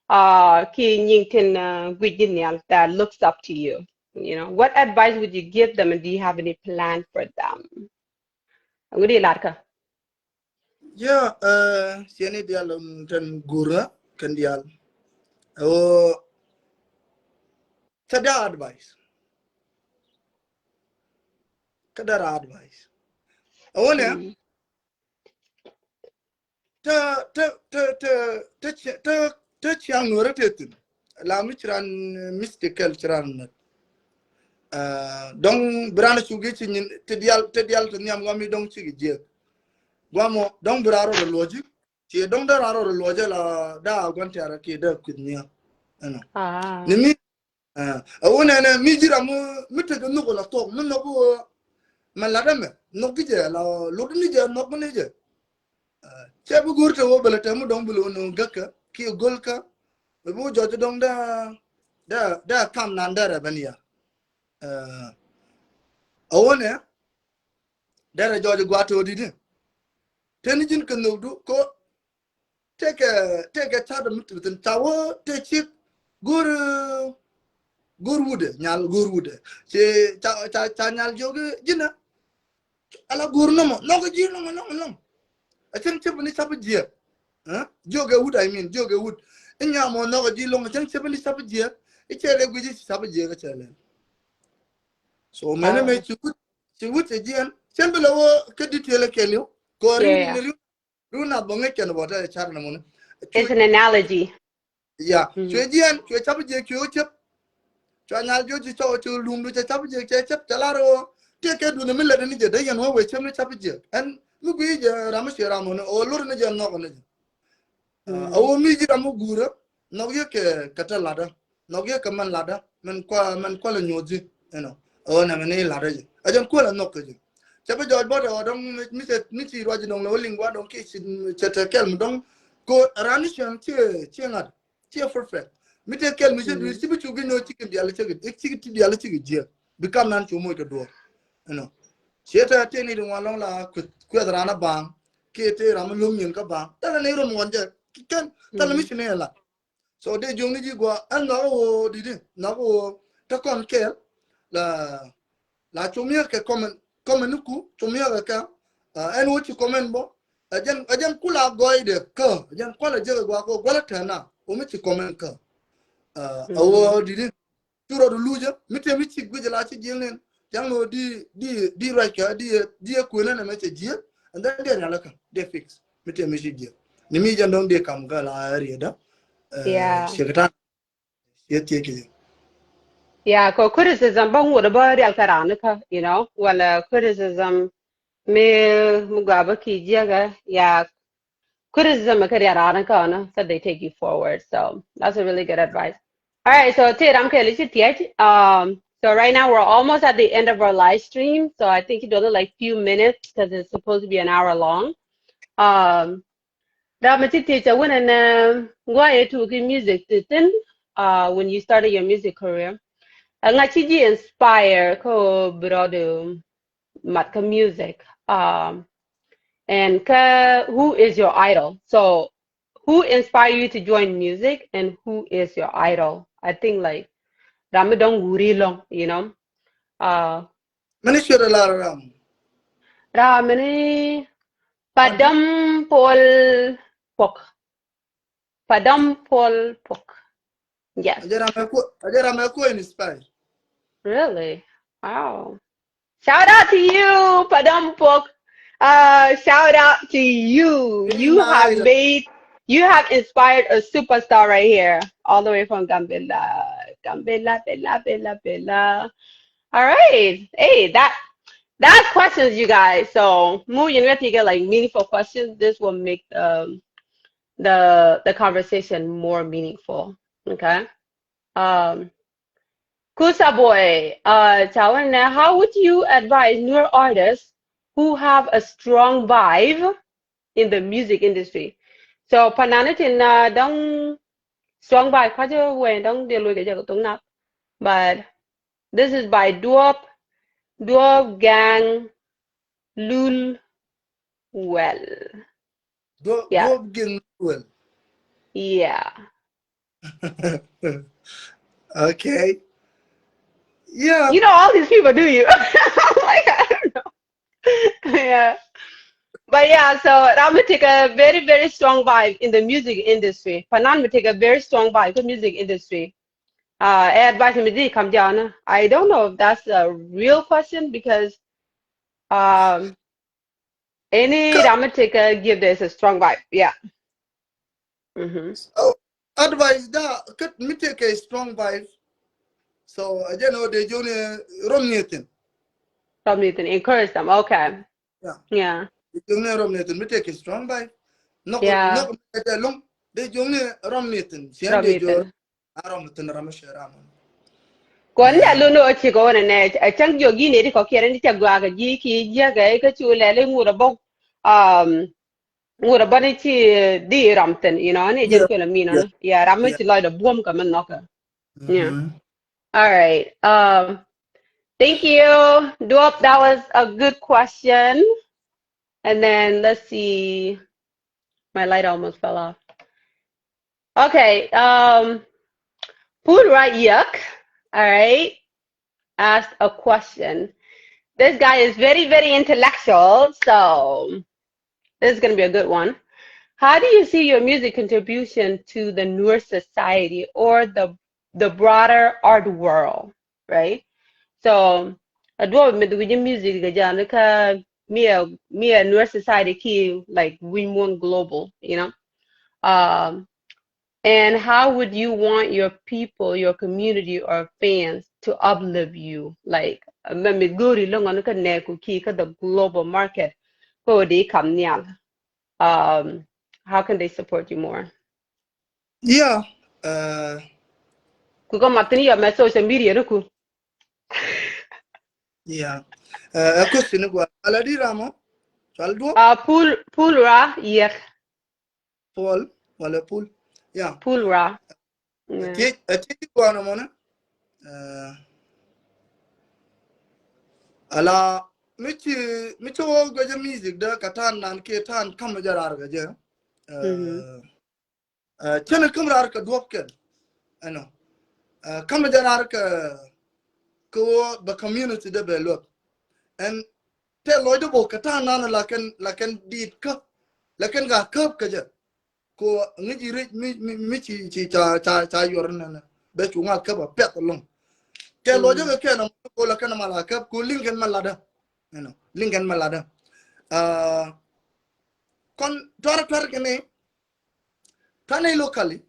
Uh, ki nying tin, uh, gurji nial that looks up to you. You know, what advice would you give them, and do you have any plan for them? Ŋudi larka. Yeah, uh, siani dial, um, ten gura kan dial. Oh, tada advice. Kada advice. Awone, te te te te te te te ciaŋ nuɔrɛ te thin. La mi ci ran mystical ci ran nat. Dɔŋ bi ran cugi ci nyin te dial, te dial te nhiam gua mi dɔŋ ci gi jiek. Gua mɔ dɔŋ bi ran rɔ luɔji. Ci dɔŋ da ran rɔ luɔji la da guan tɛra ki da kuth nia. Ɛnɔ. Ni mi A wunɛ nɛ mi ji̱ ram mi tekɛ nhɔk la thok mi nhɔk wä. Mɛ lat ɛmɛ nhɔk ki jɛ la lot ni jɛ nhɔk ni jɛ. Cɛ bi go̱r te wä bɛ lɛ tɛ mi dɔŋ bi lo̱n ni gäkä ki go̱lkä. Bɛ bi wä jɔc dɔŋ dee dee dee kam nan dee rɛ ben ya. A wunɛ dee rɛ jɔc gua̱a̱t te wä di̱t. Teni ji̱n kɛ nhɔk du ko tekɛ tekɛ tat mi ti thin ca wä te cik go̱r go̱r wudɛ nyal go̱r wudɛ. Ci ca ca ca nyal jiök ji̱nɛ. Ala go̱r nɔmɔ nhɔk ji̱ lɔŋ lɔŋ lɔŋ. A cäŋ cäp ni cap jiɛk. Jiök ɛ wut, I mean jiök ɛ wut. Inyamɔ nhɔk ji̱ lɔŋ a cäŋ cäp ni cap jiɛk. Icɛ lɛ guic ci cap jiɛk icɛ lɛ. So mɛni mɛ ci wut ci wut ci jiɛn cɛn bi lɛ wä kä detail kɛn yɔ. Kɔri ni riw Run a bä ŋäc kɛn bä te car ni mun. It's an analogy. Ya cuɛ jiɛn cuɛ cap jiɛk cuɛ wä cɛp. Cuɛ nyal jiɔ ci cɔw ci lum du cɛ cap jiɛk cɛ cɛp cɛ lar wä. Tiɛ kɛ duni mi lɛ ni jɛ dee yɛn wä wee cɛp ni cap jiɛk ɛn mi gui jɛ ram mi cuɛ ram mun o lor ni jɛ nhɔk ni jɛ. A wä mi ji̱ ram mi guurä nhɔk yɛ kɛ kɛ te ladä. Nhɔk yɛ kɛ mɛn ladä mɛn kua mɛn kua lɛ nyuɔth ji̱. Ɛnɔ ɛ ɣän ɛmɛ ni ladä ji̱ ɛ jɛn kuäl ɛ nhɔk kɛ ji̱. Cɛ bi jɔɔc bɔt ɛ ɣɔ dɔŋ mi cɛ ni ci ruac dɔŋ lɛ wä liŋ gua̱ dɔŋ ki cɛ tɛ kɛl mi dɔŋ. Ko ran ni ciɛŋ ciɛ ciɛ ŋa̱t ciɛ perfect. Mi tɛ kɛl mi cɛ dui̱r ci bi cu gi nööc ci kɛ dial ci kɛ ci ti dial ci kɛ jiɛ bi kam nan cu moc kɛ duɔr. Ɛnɔ ciɛ tɛ tɛ ni di ŋuan lɔŋ la kueth kueth ran a baŋ. Kiɛ tɛ ram mi luŋ nyin kä baŋ tɛlɛ ni rom ŋuan jɛ kɛn tɛlɛ mi ci ni ɛ la. So dee jiökni ji̱ gua̱a̱ ɛn nhɔk ɛ ɣöö di̱t i̱ nhɔk ɛ ɣöö te kɔn kɛɛl. La la cu mi̱eth kɛ comment comment ni ku cu mi̱eth kɛ kɛ. Ɛn ɣöö ci comment bä ɛ jɛn ɛ jɛn kula gɔɔydɛ kä ɛ jɛn kualɛ jek ɛ gua̱a̱ kɛ ɣöö gua̱lä tɛn na ɣöö mi ci comment kä. Ɛ ɣöö di̱t i̱ cu rɔɔdu luucä mi tëë mi ci guic ɛ la ci jiël nin. Cäŋ ɣöö di di di ruac kɛ di di ɛ kuënä nɛ mɛ cɛ jiël. And then dee rialä kä dee fix mi tëë mi ci jiël ni mi jɛn dɔ̱ŋ dee kam kä la riɛdä. Ciɛ kɛ ta̱a̱ ciɛ thiec kɛ jɛ. Yeah, kɛ criticism bä ŋuɔt bä rial kä raan kä, you know, wala criticism mi mi gɔaa bä ki jiäkä, yeah, criticism kä rial raan kä ɔnä, so they take you forward. So that's a really good advice. All right, so ti ram kɛ li ci thiec. Um, so right now we're almost at the end of our live stream, so I think it's only like few minutes because it's supposed to be an hour long. Um, Ram mi ti thiec cɛ wun ɛn guayɛ tuki music ti thin, uh, when you started your music career. Ɛ ŋa ci ji̱ inspire kä bi rɔɔdu mat kä music. Um, and kä who is your idol? So who inspired you to join music and who is your idol? I think like ram mi dɔŋ wuri lɔŋ, you know. Uh, Mini cuɛ lar ram. Ram mini Padam Paul Pok. Padam Paul Pok. Yes. Ajɛ ram ɛ kuɔ ajɛ ram ɛ kuɔ inspire. Really? Wow. Shout out to you, Padam Pok. Uh, shout out to you. You have made, you have inspired a superstar right here, all the way from Gambela. Gambela, Bela, Bela, Bela. All right. Hey, that that questions, you guys. So, mu yin get like meaningful questions. This will make um the the conversation more meaningful. Okay. Um, Kusa boy, uh, Tawana, how would you advise newer artists who have a strong vibe in the music industry? So panani tin, uh, dɔŋ strong vibe kɔcä wee dɔŋ dee loc kɛ jɛ kɛ thok nath. But this is by Duɔp, Duɔp Gang Lul Well. Duɔp, yeah. Duɔp Gang Lul Well. Yeah. Okay. Yeah. You know all these people, do you? I'm like, I don't know. Yeah. But yeah, so ram mi tekɛ very, very strong vibe in the music industry. Panan mi tekɛ very strong vibe in the music industry. Uh, advice mi di kam jana. I don't know if that's a real question because, um, any ram mi tekɛ give this a strong vibe. Yeah. Mm-hmm. So, advice da kä mi tekɛ strong vibe. So, a jɛn ɔ dee jiɔni rɔm ni thin. Rɔm ni thin, encourage them. Okay. Yeah. Yeah. Dee jiɔni rɔm ni thin mi tekɛ strong vibe. Nɔk, yeah, nɔk mi tekɛ lum. Dee jiɔni rɔm ni thin. Siɛn rɔm dee ni jiɔni thin. A rɔm ni thin ram mi shɛ ram. Kɔn ni a lun ni ɔ ci kɔ wä nɛ nɛ a cäŋ jiɔ gi ni di kɔ kiɛrɛ ni cɛ gua kɛ ji ki jiɛ kɛ kä ci wä lɛ li ŋut a bok. Um, ŋut a bani ci di ram thin, you know, ni jɛn kɛ la mi nɔ. Yeah, ram mi ci lɔc da buɔm kɛ mi nɔkɛ. Yeah. All right. Um, thank you, Duɔp. That was a good question. And then let's see. My light almost fell off. Okay. Um, Pul Ra Yek. All right. Asked a question. This guy is very, very intellectual, so this is gonna be a good one. How do you see your music contribution to the Nuer society or the, the broader art world, right? So, a duɔp mi duk ji̱ music kɛ jɛ, ni kä mi a, mi a Nuer society kiɛ, like, wi̱i̱ muɔ̱ɔ̱n global, you know? Um, And how would you want your people, your community or fans to uplift you? Like, mɛ mi go̱o̱ri loŋ ɔn kä nɛɛku kiɛ kä the global market. Kä ɣöö dee kam nhial. Um, how can they support you more? Yeah. Uh, ku kä mathin yɔ mɛ social media ni ku. Yeah. Uh, a question ni gua. Ala di ramo. Cual duɔ. Uh, Pul, Pul Ra Yek. Paul, wala Pul. Yeah. Pul Ra. Yeah. Ti, ti ti guana mona. Uh, ala mi ci, mi ci wä gua jɛ music da ka tan nan kiɛ tan kam jɛ rar ga jɛ. Uh, mm-hmm. Uh, cɛn kam rar ka duɔp kɛn. Ɛnɔ. Uh, kam jɛ rar ka, ka wä ba community da bɛ luɔp. Ɛn tɛ lɔcdä bä kä ta̱a̱ nan la kɛn, la kɛn diit kä, la kɛn ka käp kä jɛ. Ko ŋi̱ci ric mi, mi, mi ci, ci ca, ca, ca yuɔr nɛnɛ. Bɛ cu ŋal käp a pɛth ɛlɔ̱ŋ. Tɛ lɔcdä kɛ kɛn a ko la kɛn a ma la käp ko liŋ kɛn ma latdä. You know, liŋ kɛn ma latdä. Uh, kɔn tuar tuar kɛn ni, Tanɛ locally,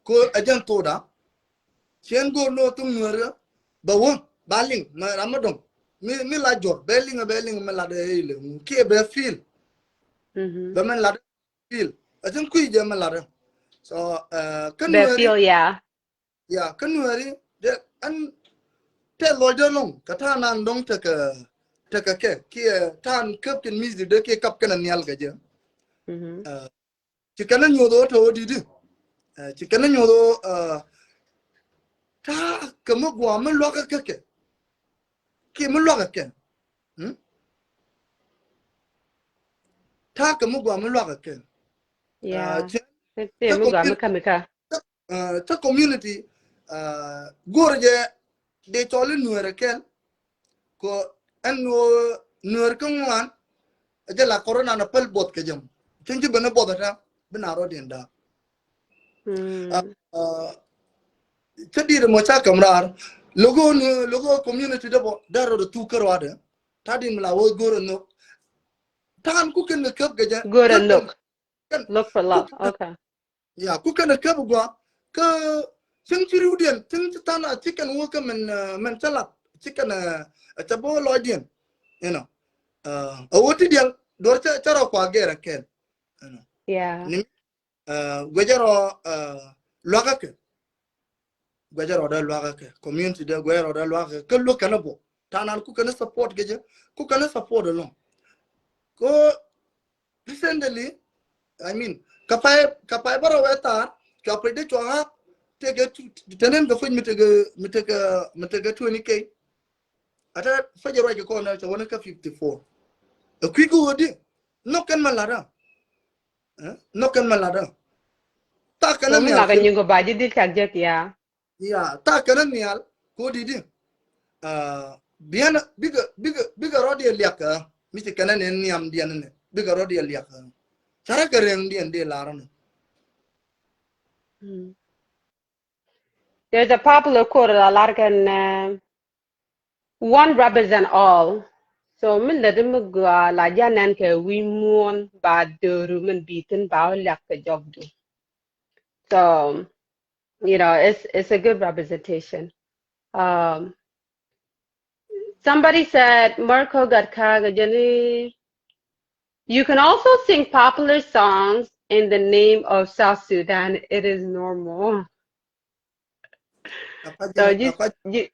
ko a jɛn thokda, cien go̱o̱r ni wä thuk nuäärä, bɛ wä, ba liŋ, mɛ ram mi dɔ̱ŋ, mi, mi la jɔr, bɛ liŋ, bɛ liŋ, mi lat ɛ ilɛ, kiɛ bɛ feel. Mm-hmm. Bɛ mɛn lat ɛ feel. A jɛn kui̱ jɛ mi lat ɛ. So, uh, kä nuääri, bɛ feel, yeah. Ya, kä nuääri, jɛ, ɛn, tɛ lɔcdä lɔ̱ŋ, kä ta̱a̱ nan dɔ̱ŋ tekɛ, tekɛ kɛ, kiɛ ta̱a̱ nan käp tin music dee kiɛ kap kɛn a nhial kɛ jɛ. Mm-hmm. Uh, Ci kɛn a nyuɔth ɣöö te ɣöö di̱t i̱. Eh, ci kɛn a nyuɔth ɣöö, eh, ta̱a̱ kɛ mi gua̱a̱ mi luakä kä kɛ. Kiɛ mi luakä kɛ. Hmm? Ta̱a̱ kɛ mi gua̱a̱ mi luakä kɛ. Yeah. Eh, cɛ, cɛ mi gua̱a̱ mi kä mi kä. Eh, cä community, eh, go̱o̱rä jɛ dee cɔl i̱ nueerä kɛl. Kɛ ɛn ɣöö nueer kä ŋuan, ɛ jɛ la corona na päl buɔth kɛ jɛ mɔ. Cieŋ ci ben i̱ buɔth ɛ tɛ, bi na rɔ̱diɛn da̱a̱k. Mm. Ah, ah, cä diet ɛmɔ ca käm raar. Lo̱k ɣöö nueer, lo̱k ɣöö community dee bɔ, dee rɔ̱dɛ thuk kä ruaadɛ. Ta̱a̱ di̱n mi la wä go̱o̱rä nhök. Ta̱a̱n ku kɛn kɛ käp kɛ jɛ. Go̱o̱rä nhök. Look for love. Okay. Ya, ku kɛn ɛ käp gua̱a̱, kä cieŋ ci riwdiɛn, cieŋ ci tha̱a̱n a ci kɛn wä kä mɛn, eh, mɛn cä lat, ci kɛn, eh, cä bä lɔcdiɛn, you know. Eh, a wä ti diɛl, duɔr cä, cä rɔ kua gɛr ɛ kɛn, you know. Yeah. Ni, eh, guecä rɔ, eh, luakä kɛ. Guecä rɔ dee luakä kɛ. Community dee guecä rɔ dee luakä kɛ. Kä luäk kɛn ɛ bɔ. Ta̱a̱ nan ku kɛn ɛ support kɛ jɛ, ku kɛn ɛ support ɛlɔ̱ŋ. Ko recently, I mean, Ka pay, ka pay bärɔw ɛ thar, cua pay dee cua ɣa̱k, tekɛ tu-, tenen kɛ piny mi tekɛ, mi tekɛ, mi tekɛ twenty K. Ata pay jɛ ruac kɛ kɔn ɛ cɛ wä ni kä fifty four. Ɛ kui̱ kɛ wä di, nhɔk kɛn mɛ lat ɛ. Ɛ, nhɔk kɛn mɛ lat ɛ. Tha kɛn So mi nhial ŋakɛ kɛ nyin kɔ ba ji̱ dhil cak jek ya. Ya, tha kɛn nhial, ko di di. Ah, biɛn, bikɛ, bikɛ, bikɛ rɔ̱diɛn liak kä. Mi ci kɛn ni nhiam diɛn ni. Bikɛ rɔ̱diɛn liak kä. Carɛ kɛ rɛŋ diɛn di lar ni. Mm. There's a popular quote that a lot can, uh, one represent all. So min lɛ di mi gua la ja nɛn kɛ wi̱i̱ muɔ̱ɔ̱n ba dööru min bi thin ba wä liak kɛ jɔk du. So, you know, it's, it's a good representation. Um, somebody said, Marco got kaga jeni. You can also sing popular songs in the name of South Sudan. It is normal. So just, just,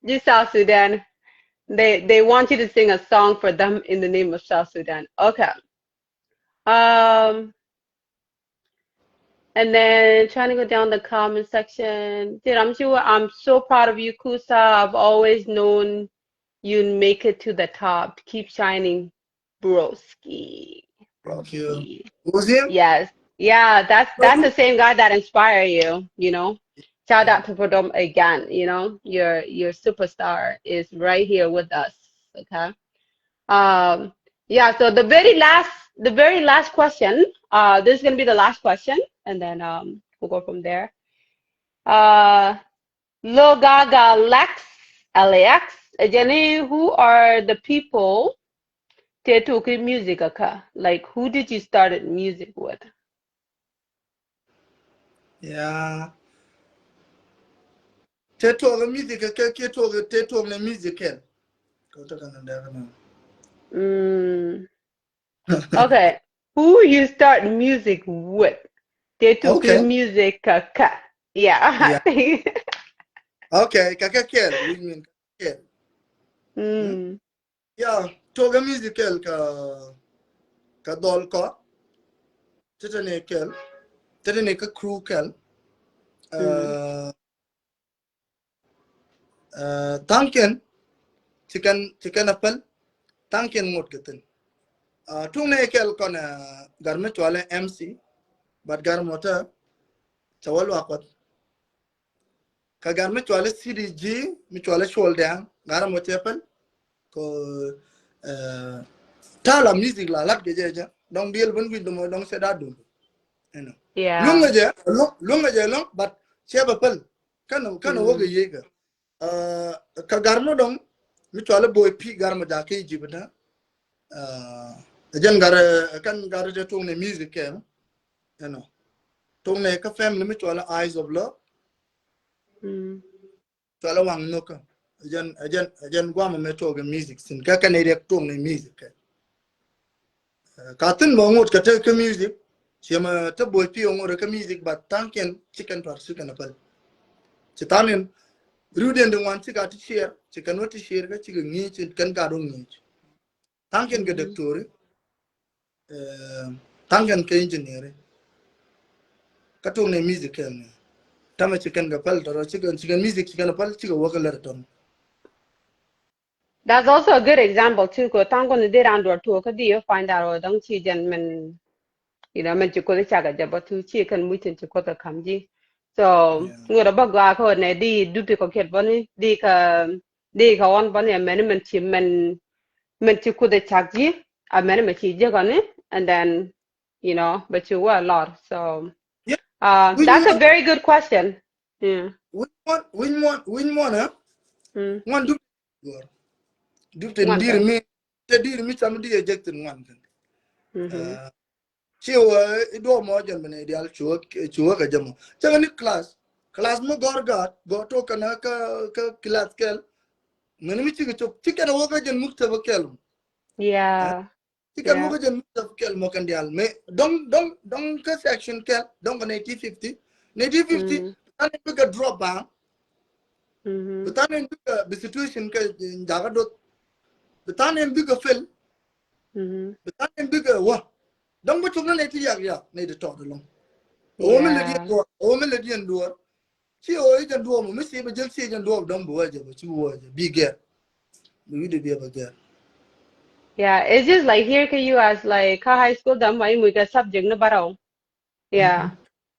just South Sudan. They, they want you to sing a song for them in the name of South Sudan. Okay. Um, and then trying to go down the comment section. Dude, I'm sure, I'm so proud of you, Kusa. I've always known you'd make it to the top. Keep shining, broski. Thank you. Broski. Who's him? Yes. Yeah, that's, that's the same guy that inspired you, you know. Shout out to Podom again, you know. Your, your superstar is right here with us, okay? Um, yeah, so the very last, the very last question, uh, this is gonna be the last question, and then, um, we'll go from there. Uh, Logaga Lex, L A X, ɛ jɛn i̱, who are the people tëë tuɔk kɛ music kä? Like, who did you started music with? Yeah. Tëë tuɔk kɛ music kä, kɛ, kɛ tuɔk, tëë tuɔk ni music kɛl. Kɛ tɔk kɛ nɛ dɛk nɛ. Mm. Okay. Who you start music with? Tëë tuɔk kɛ music kä kä. Yeah. Okay, kä kä kɛl, you mean kä kɛl. Mm. Yeah, tuɔk kɛ music kɛl kä, kä dhɔl kɔ. Tetɛ ni kɛl. Tetɛ ni kä crew kɛl. Mm. Uh, Uh, tha̱a̱ŋkiɛn ci kɛn, ci kɛn a päl. Tha̱a̱ŋkiɛn ŋot kɛ thi̱n. Uh, tuŋ ni kɛl kɔn, uh, gar mi cualɛ M C, but gar mɔ tɛ cɛ wä luak kuɔth. Kä gar mi cualɛ C D G, mi cualɛ cuɔl dɛŋ, gar mɔ cɛ päl. Kɔ, uh, tala music la lat kɛ jɛ jɛ. Dɔŋ diɛl ben wi̱c dɔmɔ dɔŋ cɛ da dum. You know. Yeah. Luŋ jɛ, luŋ, luŋ jɛ luŋ, but cɛ bɛ päl. Kɛn, kɛn wä kɛ yiey kɛ. Uh, kä gar mɔ dɔŋ mi cualɛ Boy P, gar mɔ jakä Egypt na. Uh, jɛn gar, kɛn gar jɛ tuŋ ni music kɛ, you know. Tuŋ ni kä family mi cualɛ Eyes of Love. Mm. Cualɛ waŋ nhök kä. Jɛn, jɛn, jɛn guamɔ mɛ tuɔk kɛ music sin. Kä kɛn riɛk tuŋ ni music kɛ. Ka thi̱n bä ŋot kä te kä music, ci mɛ te Boy P ŋot kä music, but tha̱a̱ŋkiɛn ci kɛn tuar ci kɛn a päl. Ci tha̱a̱ŋkiɛn riwdiɛn di ŋuan ci ka ti share, ci kɛn wä ti share kä ci kɛ ŋi̱i̱c, ci kɛn gat wä ŋi̱i̱c. Tha̱a̱ŋkiɛn kɛ doctor, eh, tha̱a̱ŋkiɛn kɛ engineer. Kä tuɔk ni music kɛn ni. Tamɛ ci kɛn kɛ päl tɔrɔ, ci kɛn, ci kɛn music ci kɛn a päl, ci kɛ wä kä lär tɔn. That's also a good example too. Kɛ tha̱a̱ŋ kɔn di ran duɔt tuɔk kä di yɛ find out ɔ dɔŋ ci jɛn mɛn, you know, mɛn ci kuoth cakɛ jɛ bä tu ci kɛn muc tin ci kuoth ɛ ka̱m ji̱. So ŋot ɛ bä gɔaa kä nɛ di dup ti kɔ kiɛt bä ni di kä, di kä ɣɔn bä ni ɛ mɛn mɛn ci mɛn, mɛn ci kuoth ɛ cak ji̱ ɛ mɛn mɛn ci jek ɔ ni, and then, you know, but you were a lot. So, uh, that's a very good question. Yeah. Wi̱ny muɔn, wi̱ny muɔn, wi̱ny muɔn, eh? Mm. Ŋuan dup. Dup tin dir mi, te dir mi cam di ejek tin ŋuan tin. Mm-hmm. Uh, ci wä i duɔ mɔ jɛn bɛ ni dial cuwä, cuwä kɛ jɛ mɔ. Cɛ ni class, class mi gɔr gaat, gɔr to kɛn kä, kä class kɛl. Mɛn mi cikɛ cop, cikɛ ni wä kä jɛn muk te bä kɛl. Yeah. Ci kɛn muk kä jɛn muk te bä kɛl mɔ kɛn dial. Mɛ dɔŋ, dɔŋ, dɔŋ kä section kɛl, dɔŋ kä nineteen fifty. Nineteen fifty, mm, tha̱a̱ŋ in bikɛ drop ba. Mm-hmm. Bi tha̱a̱ŋ in bikɛ bi situation kɛ jakä dot. Bi tha̱a̱ŋ in bikɛ fail. Mm-hmm. Bi tha̱a̱ŋ in bikɛ wä. Dɔ̱ŋ bä cop ni nɛy ti riak riak nɛy ti tɔt ɛlɔ̱ŋ. Ɣöö mi lät yɛn duɔ̱ɔ̱r, ɣöö mi lät yɛn duɔ̱ɔ̱r. Ci ɣöö i̱ jɛn duɔ̱ɔ̱r mɔ mi ci bä jäl ci jɛn duɔ̱ɔ̱r dɔ̱ŋ bi wä jɛ bä ci wä jɛ bi gɛr. Bi wi̱cdɛ bi ɛ bä gɛr. Yeah, it's just like here kä U S, like kä high school dam ma imuc kɛ subject ni bärɔw. Yeah.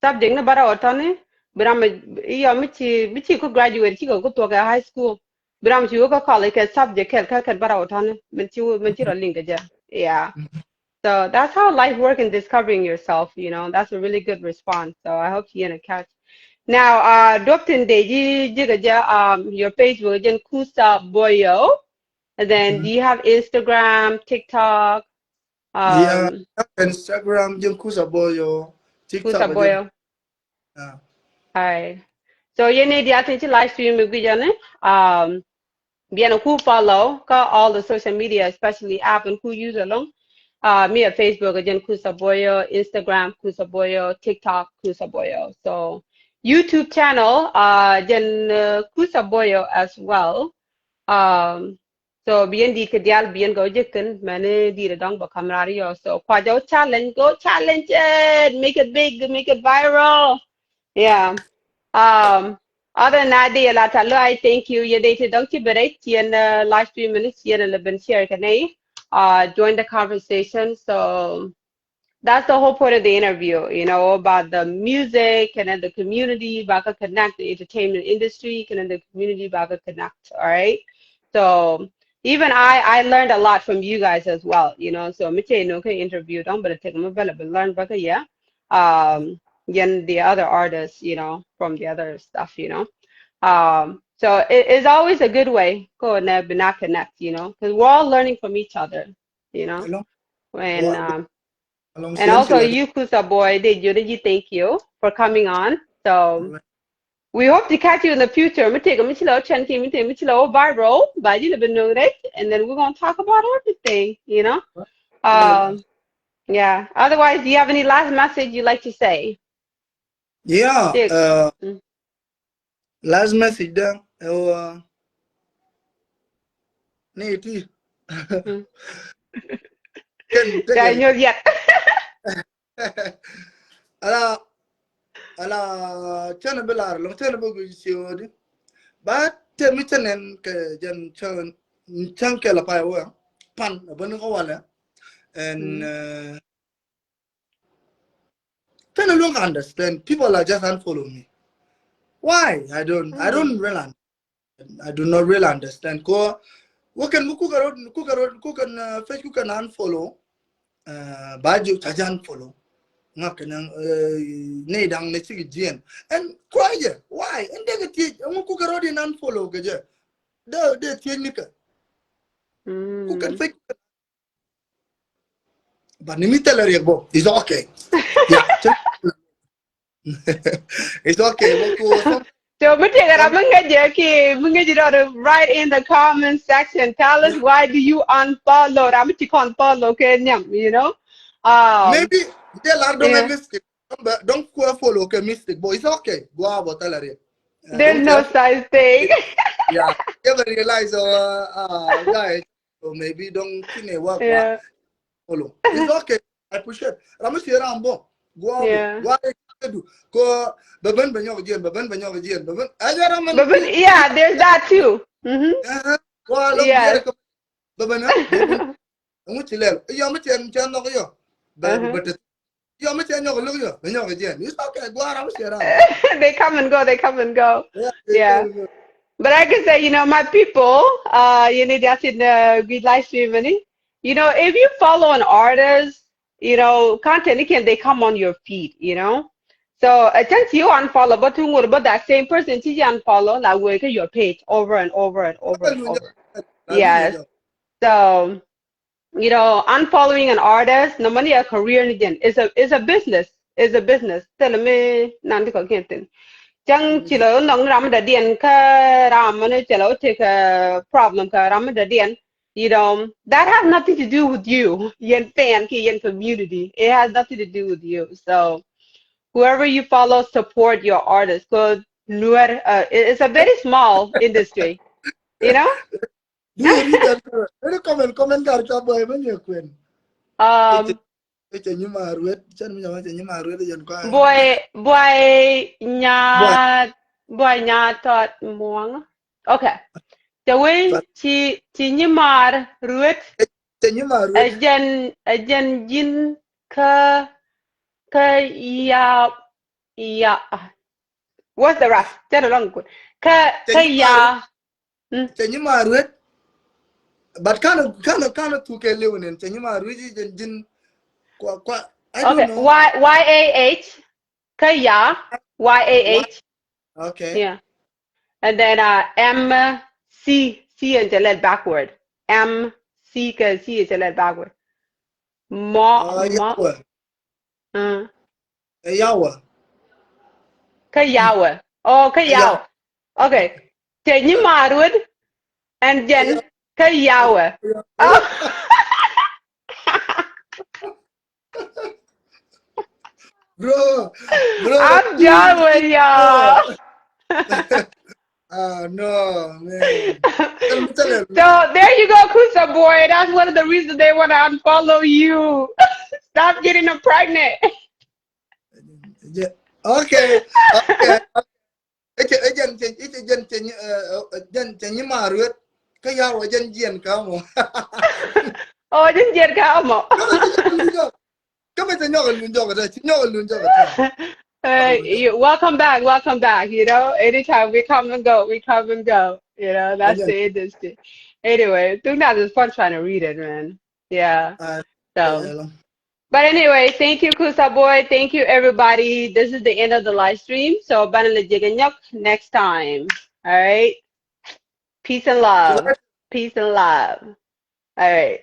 Subject ni bärɔw tɔni bi ram iɔ mi ci mi ci ku graduate ci kɛ ku thuɔk kɛ high school. Bi ram ci wä kä college kɛ subject kɛl kä kɛn bärɔw tɔni min ci min ci rɔ liŋ kɛ jɛ. Yeah. So that's how life work in discovering yourself, you know. That's a really good response. So I hope you get a catch. Now, uh, duɔp tin dee ji̱ ji̱ kɛ jɛ, um, your Facebook jɛn Kusa Boyo. And then do you have Instagram, TikTok? Yeah, um, Instagram jɛn Kusa Boyo, TikTok Kusa Boyo. Yeah. All right. So yɛn ni diaal tin ci live stream mi guic jɛ ni, um, biɛn ku follow kä all the social media, especially app in ku use ɛlɔ̱ŋ. Uh, mi a Facebook jɛn Kusa Boyo, Instagram Kusa Boyo, TikTok Kusa Boyo. So YouTube channel, uh, jɛn, uh, Kusa Boyo as well. Um, So bi yɛn di̱i̱t kɛ diaal bi yɛn gɔw jek thi̱n mɛni di̱i̱t ɛ dɔ̱ŋ bɛ ka̱m raar yɔ. So kua jɔw challenge, go challenge it, make it big, make it viral. Yeah. Um, other than that, dee la ta lo, I thank you. Yɛ dee ti dɔ̱ŋ ci bɛ rɛy ci yɛn, uh, live stream ni ci yɛn lɛ ben share kɛ nɛy. Uh, join the conversation. So that's the whole point of the interview, you know, about the music and then the community, ba kä connect, the entertainment industry, and then the community, ba kä connect, all right? So even I, I learned a lot from you guys as well, you know, so mi cɛ nɔ kä interview dɔ̱ŋ bɛ tek mi bɛ lɛ bɛ learn ba kä yɛ, um, yɛn the other artists, you know, from the other stuff, you know. Um, so it, it's always a good way kɛ nɛ bi na connect, you know, because we're all learning from each other, you know. When, um, and also you, Kusa Boy, dee jiök ni ji̱ thank you for coming on. So we hope to catch you in the future. Mi tëëkɛ mi ci la wä trend kiɛ mi tëëkɛ mi ci la wä viral, ba ji̱ lɛ bi no̱o̱ŋ rɛc, and then we're gonna talk about everything, you know. Um, yeah. Otherwise, do you have any last message you'd like to say? Yeah. Uh, last message dä ɛ wä ni ti. Kɛn tëkɛ nyuɔth yɛt. Ala ala cɛn bi lar lɔŋ cɛn bi guic ci wä di. Ba te mi cɛn ɛn kɛ jɛn cɛn cɛn kɛ la pay wä pan a bä ni kɔ walɛ. And uh, Tɛn luɔ̱ŋ understand. People are just unfollow me. Why? I don't, I don't really understand. I do not really understand. Ko, wä kɛn mi kukɛ road, kukɛ road, kukɛ, uh, Facebook kɛn unfollow. Uh, ba ji̱ ca jɛ unfollow. Ŋa kɛn, uh, ni daŋ ni cik jiɛn. And kuayɛ, why? And dee kɛ thiec, ɛŋu kukɛ road in unfollow kɛ jɛ. Dee, dee thiec ni kɛ. Kukɛ Facebook kɛn But ni mi thilɛ riɛk bä, it's okay. Yeah, it's okay. Bä ko so mi tëëkɛ ram mi ŋäc jɛ ki mi ŋäc jɛ dɔ̱r, write in the comment section. Tell us why do you unfollow ram mi ci kɔn follow kɛ nhiam, you know. Um, maybe dee lar dɔ̱ŋ ɛ mistake. Dɔ̱ŋ kuɛ follow kɛ mistake bä, it's okay. Go out bä thilɛ riɛk. There's no such thing. Yeah. You ever realize, uh, uh, guys, So maybe dɔ̱ŋ ci nɛ wä kua. Follow. It's okay. I appreciate. Ram mi share ram bä. Gua gua du. Ko bɛ ben bɛ nyɔk jiɛn, bɛ ben bɛ nyɔk jiɛn, bɛ ben. Ɛ jɛ ram mi. Bɛ ben, yeah, there's that too. Gua lɔ yɛ bɛ ben. Ŋu ci lɛl. Yɔ mi cɛn cɛn nɔk yɔ. Bɛ bɛ te Yɔ mi cɛ nyɔk lo̱k yɔ, mi nyɔk jiɛn. It's okay. Gua ram share ram. They come and go, they come and go. Yeah. But I can say, you know, my people, uh, you need to, uh, be live stream, you know, if you follow an artist, you know, content, again, they come on your feed, you know. So, uh, chance you unfollow, but you would, but that same person, you unfollow, like, work your page over and over and over and over. Yes. So, you know, unfollowing an artist, nɔmɔ ni a career ni jɛn. It's a, it's a business. It's a business. Thilɛ mi nan ti kɔ̱kiɛn thi̱n. Cäŋ ci lɛ wä nhɔk ni ram mi dɔ̱diɛn kä ram mi ni ci lɛ wä tekɛ problem kä ram mi dɔ̱diɛn. You know, that has nothing to do with you. Yɛn fan kiɛ yɛn community. It has nothing to do with you. So whoever you follow, support your artist. Cause Nuer, uh, it, it's a very small industry. You know? Duŋ ri jɛn kɛ ri comment, comment kar cua bɔy mɛ nyɛ kuɛn. Um, Cɛ nyimaar wet, cɛ mi jama cɛ nyimaar wet jɛn kɔn. Buay, buay nya, buay nya tɔt muɔŋ. Okay. Cɛ wei ci, ci nyimaar ruet. Cɛ nyimaar ruet. Ɛ jɛn, ɛ jɛn ji̱n kä, kä ya, ya. What's the rest? Cɛ lɔŋ kut. Kä, kä ya. Cɛ nyimaar ruet. But kanɛ, kanɛ, kanɛ thuk kɛ liw nin. Cɛ nyimaar ruet ji̱ jɛn ji̱n. Kua, kua. I don't know. Y, Y A H. Kä ya. Y A H. Okay. Yeah. And then uh, M C, C in the left backward. M C kä C in the left backward. Mɔ, mɔ. Ɛ yawɛ. Kä yawɛ. Oh, kä yawɛ. Okay. Cɛ nyimaar wet. And jɛn kä yawɛ. Bro, bro, I'm done with y'all. Ah, no, man. So there you go, Kusa boy. That's one of the reasons they want to unfollow you. Stop getting them pregnant. Okay, okay. Ɛ jɛn cɛ, ɛ jɛn cɛ, jɛn cɛ nyimaar wet. Kä yawɛ jɛn jiɛn kä mɔ. Oh, jɛn jiɛn kä mɔ. Kä mɛ cɛ nyɔk a lun jɔk a tɛ, cɛ nyɔk a lun jɔk a tɛ. Hey, you, welcome back, welcome back. You know, anytime we come and go, we come and go. You know, that's the industry. Anyway, I think that is fun trying to read it, man. Yeah. So, but anyway, thank you, Kusa boy. Thank you, everybody. This is the end of the live stream. So, banɛ lɛ jek ɛ nyɔk next time. All right. Peace and love. Peace and love. All right.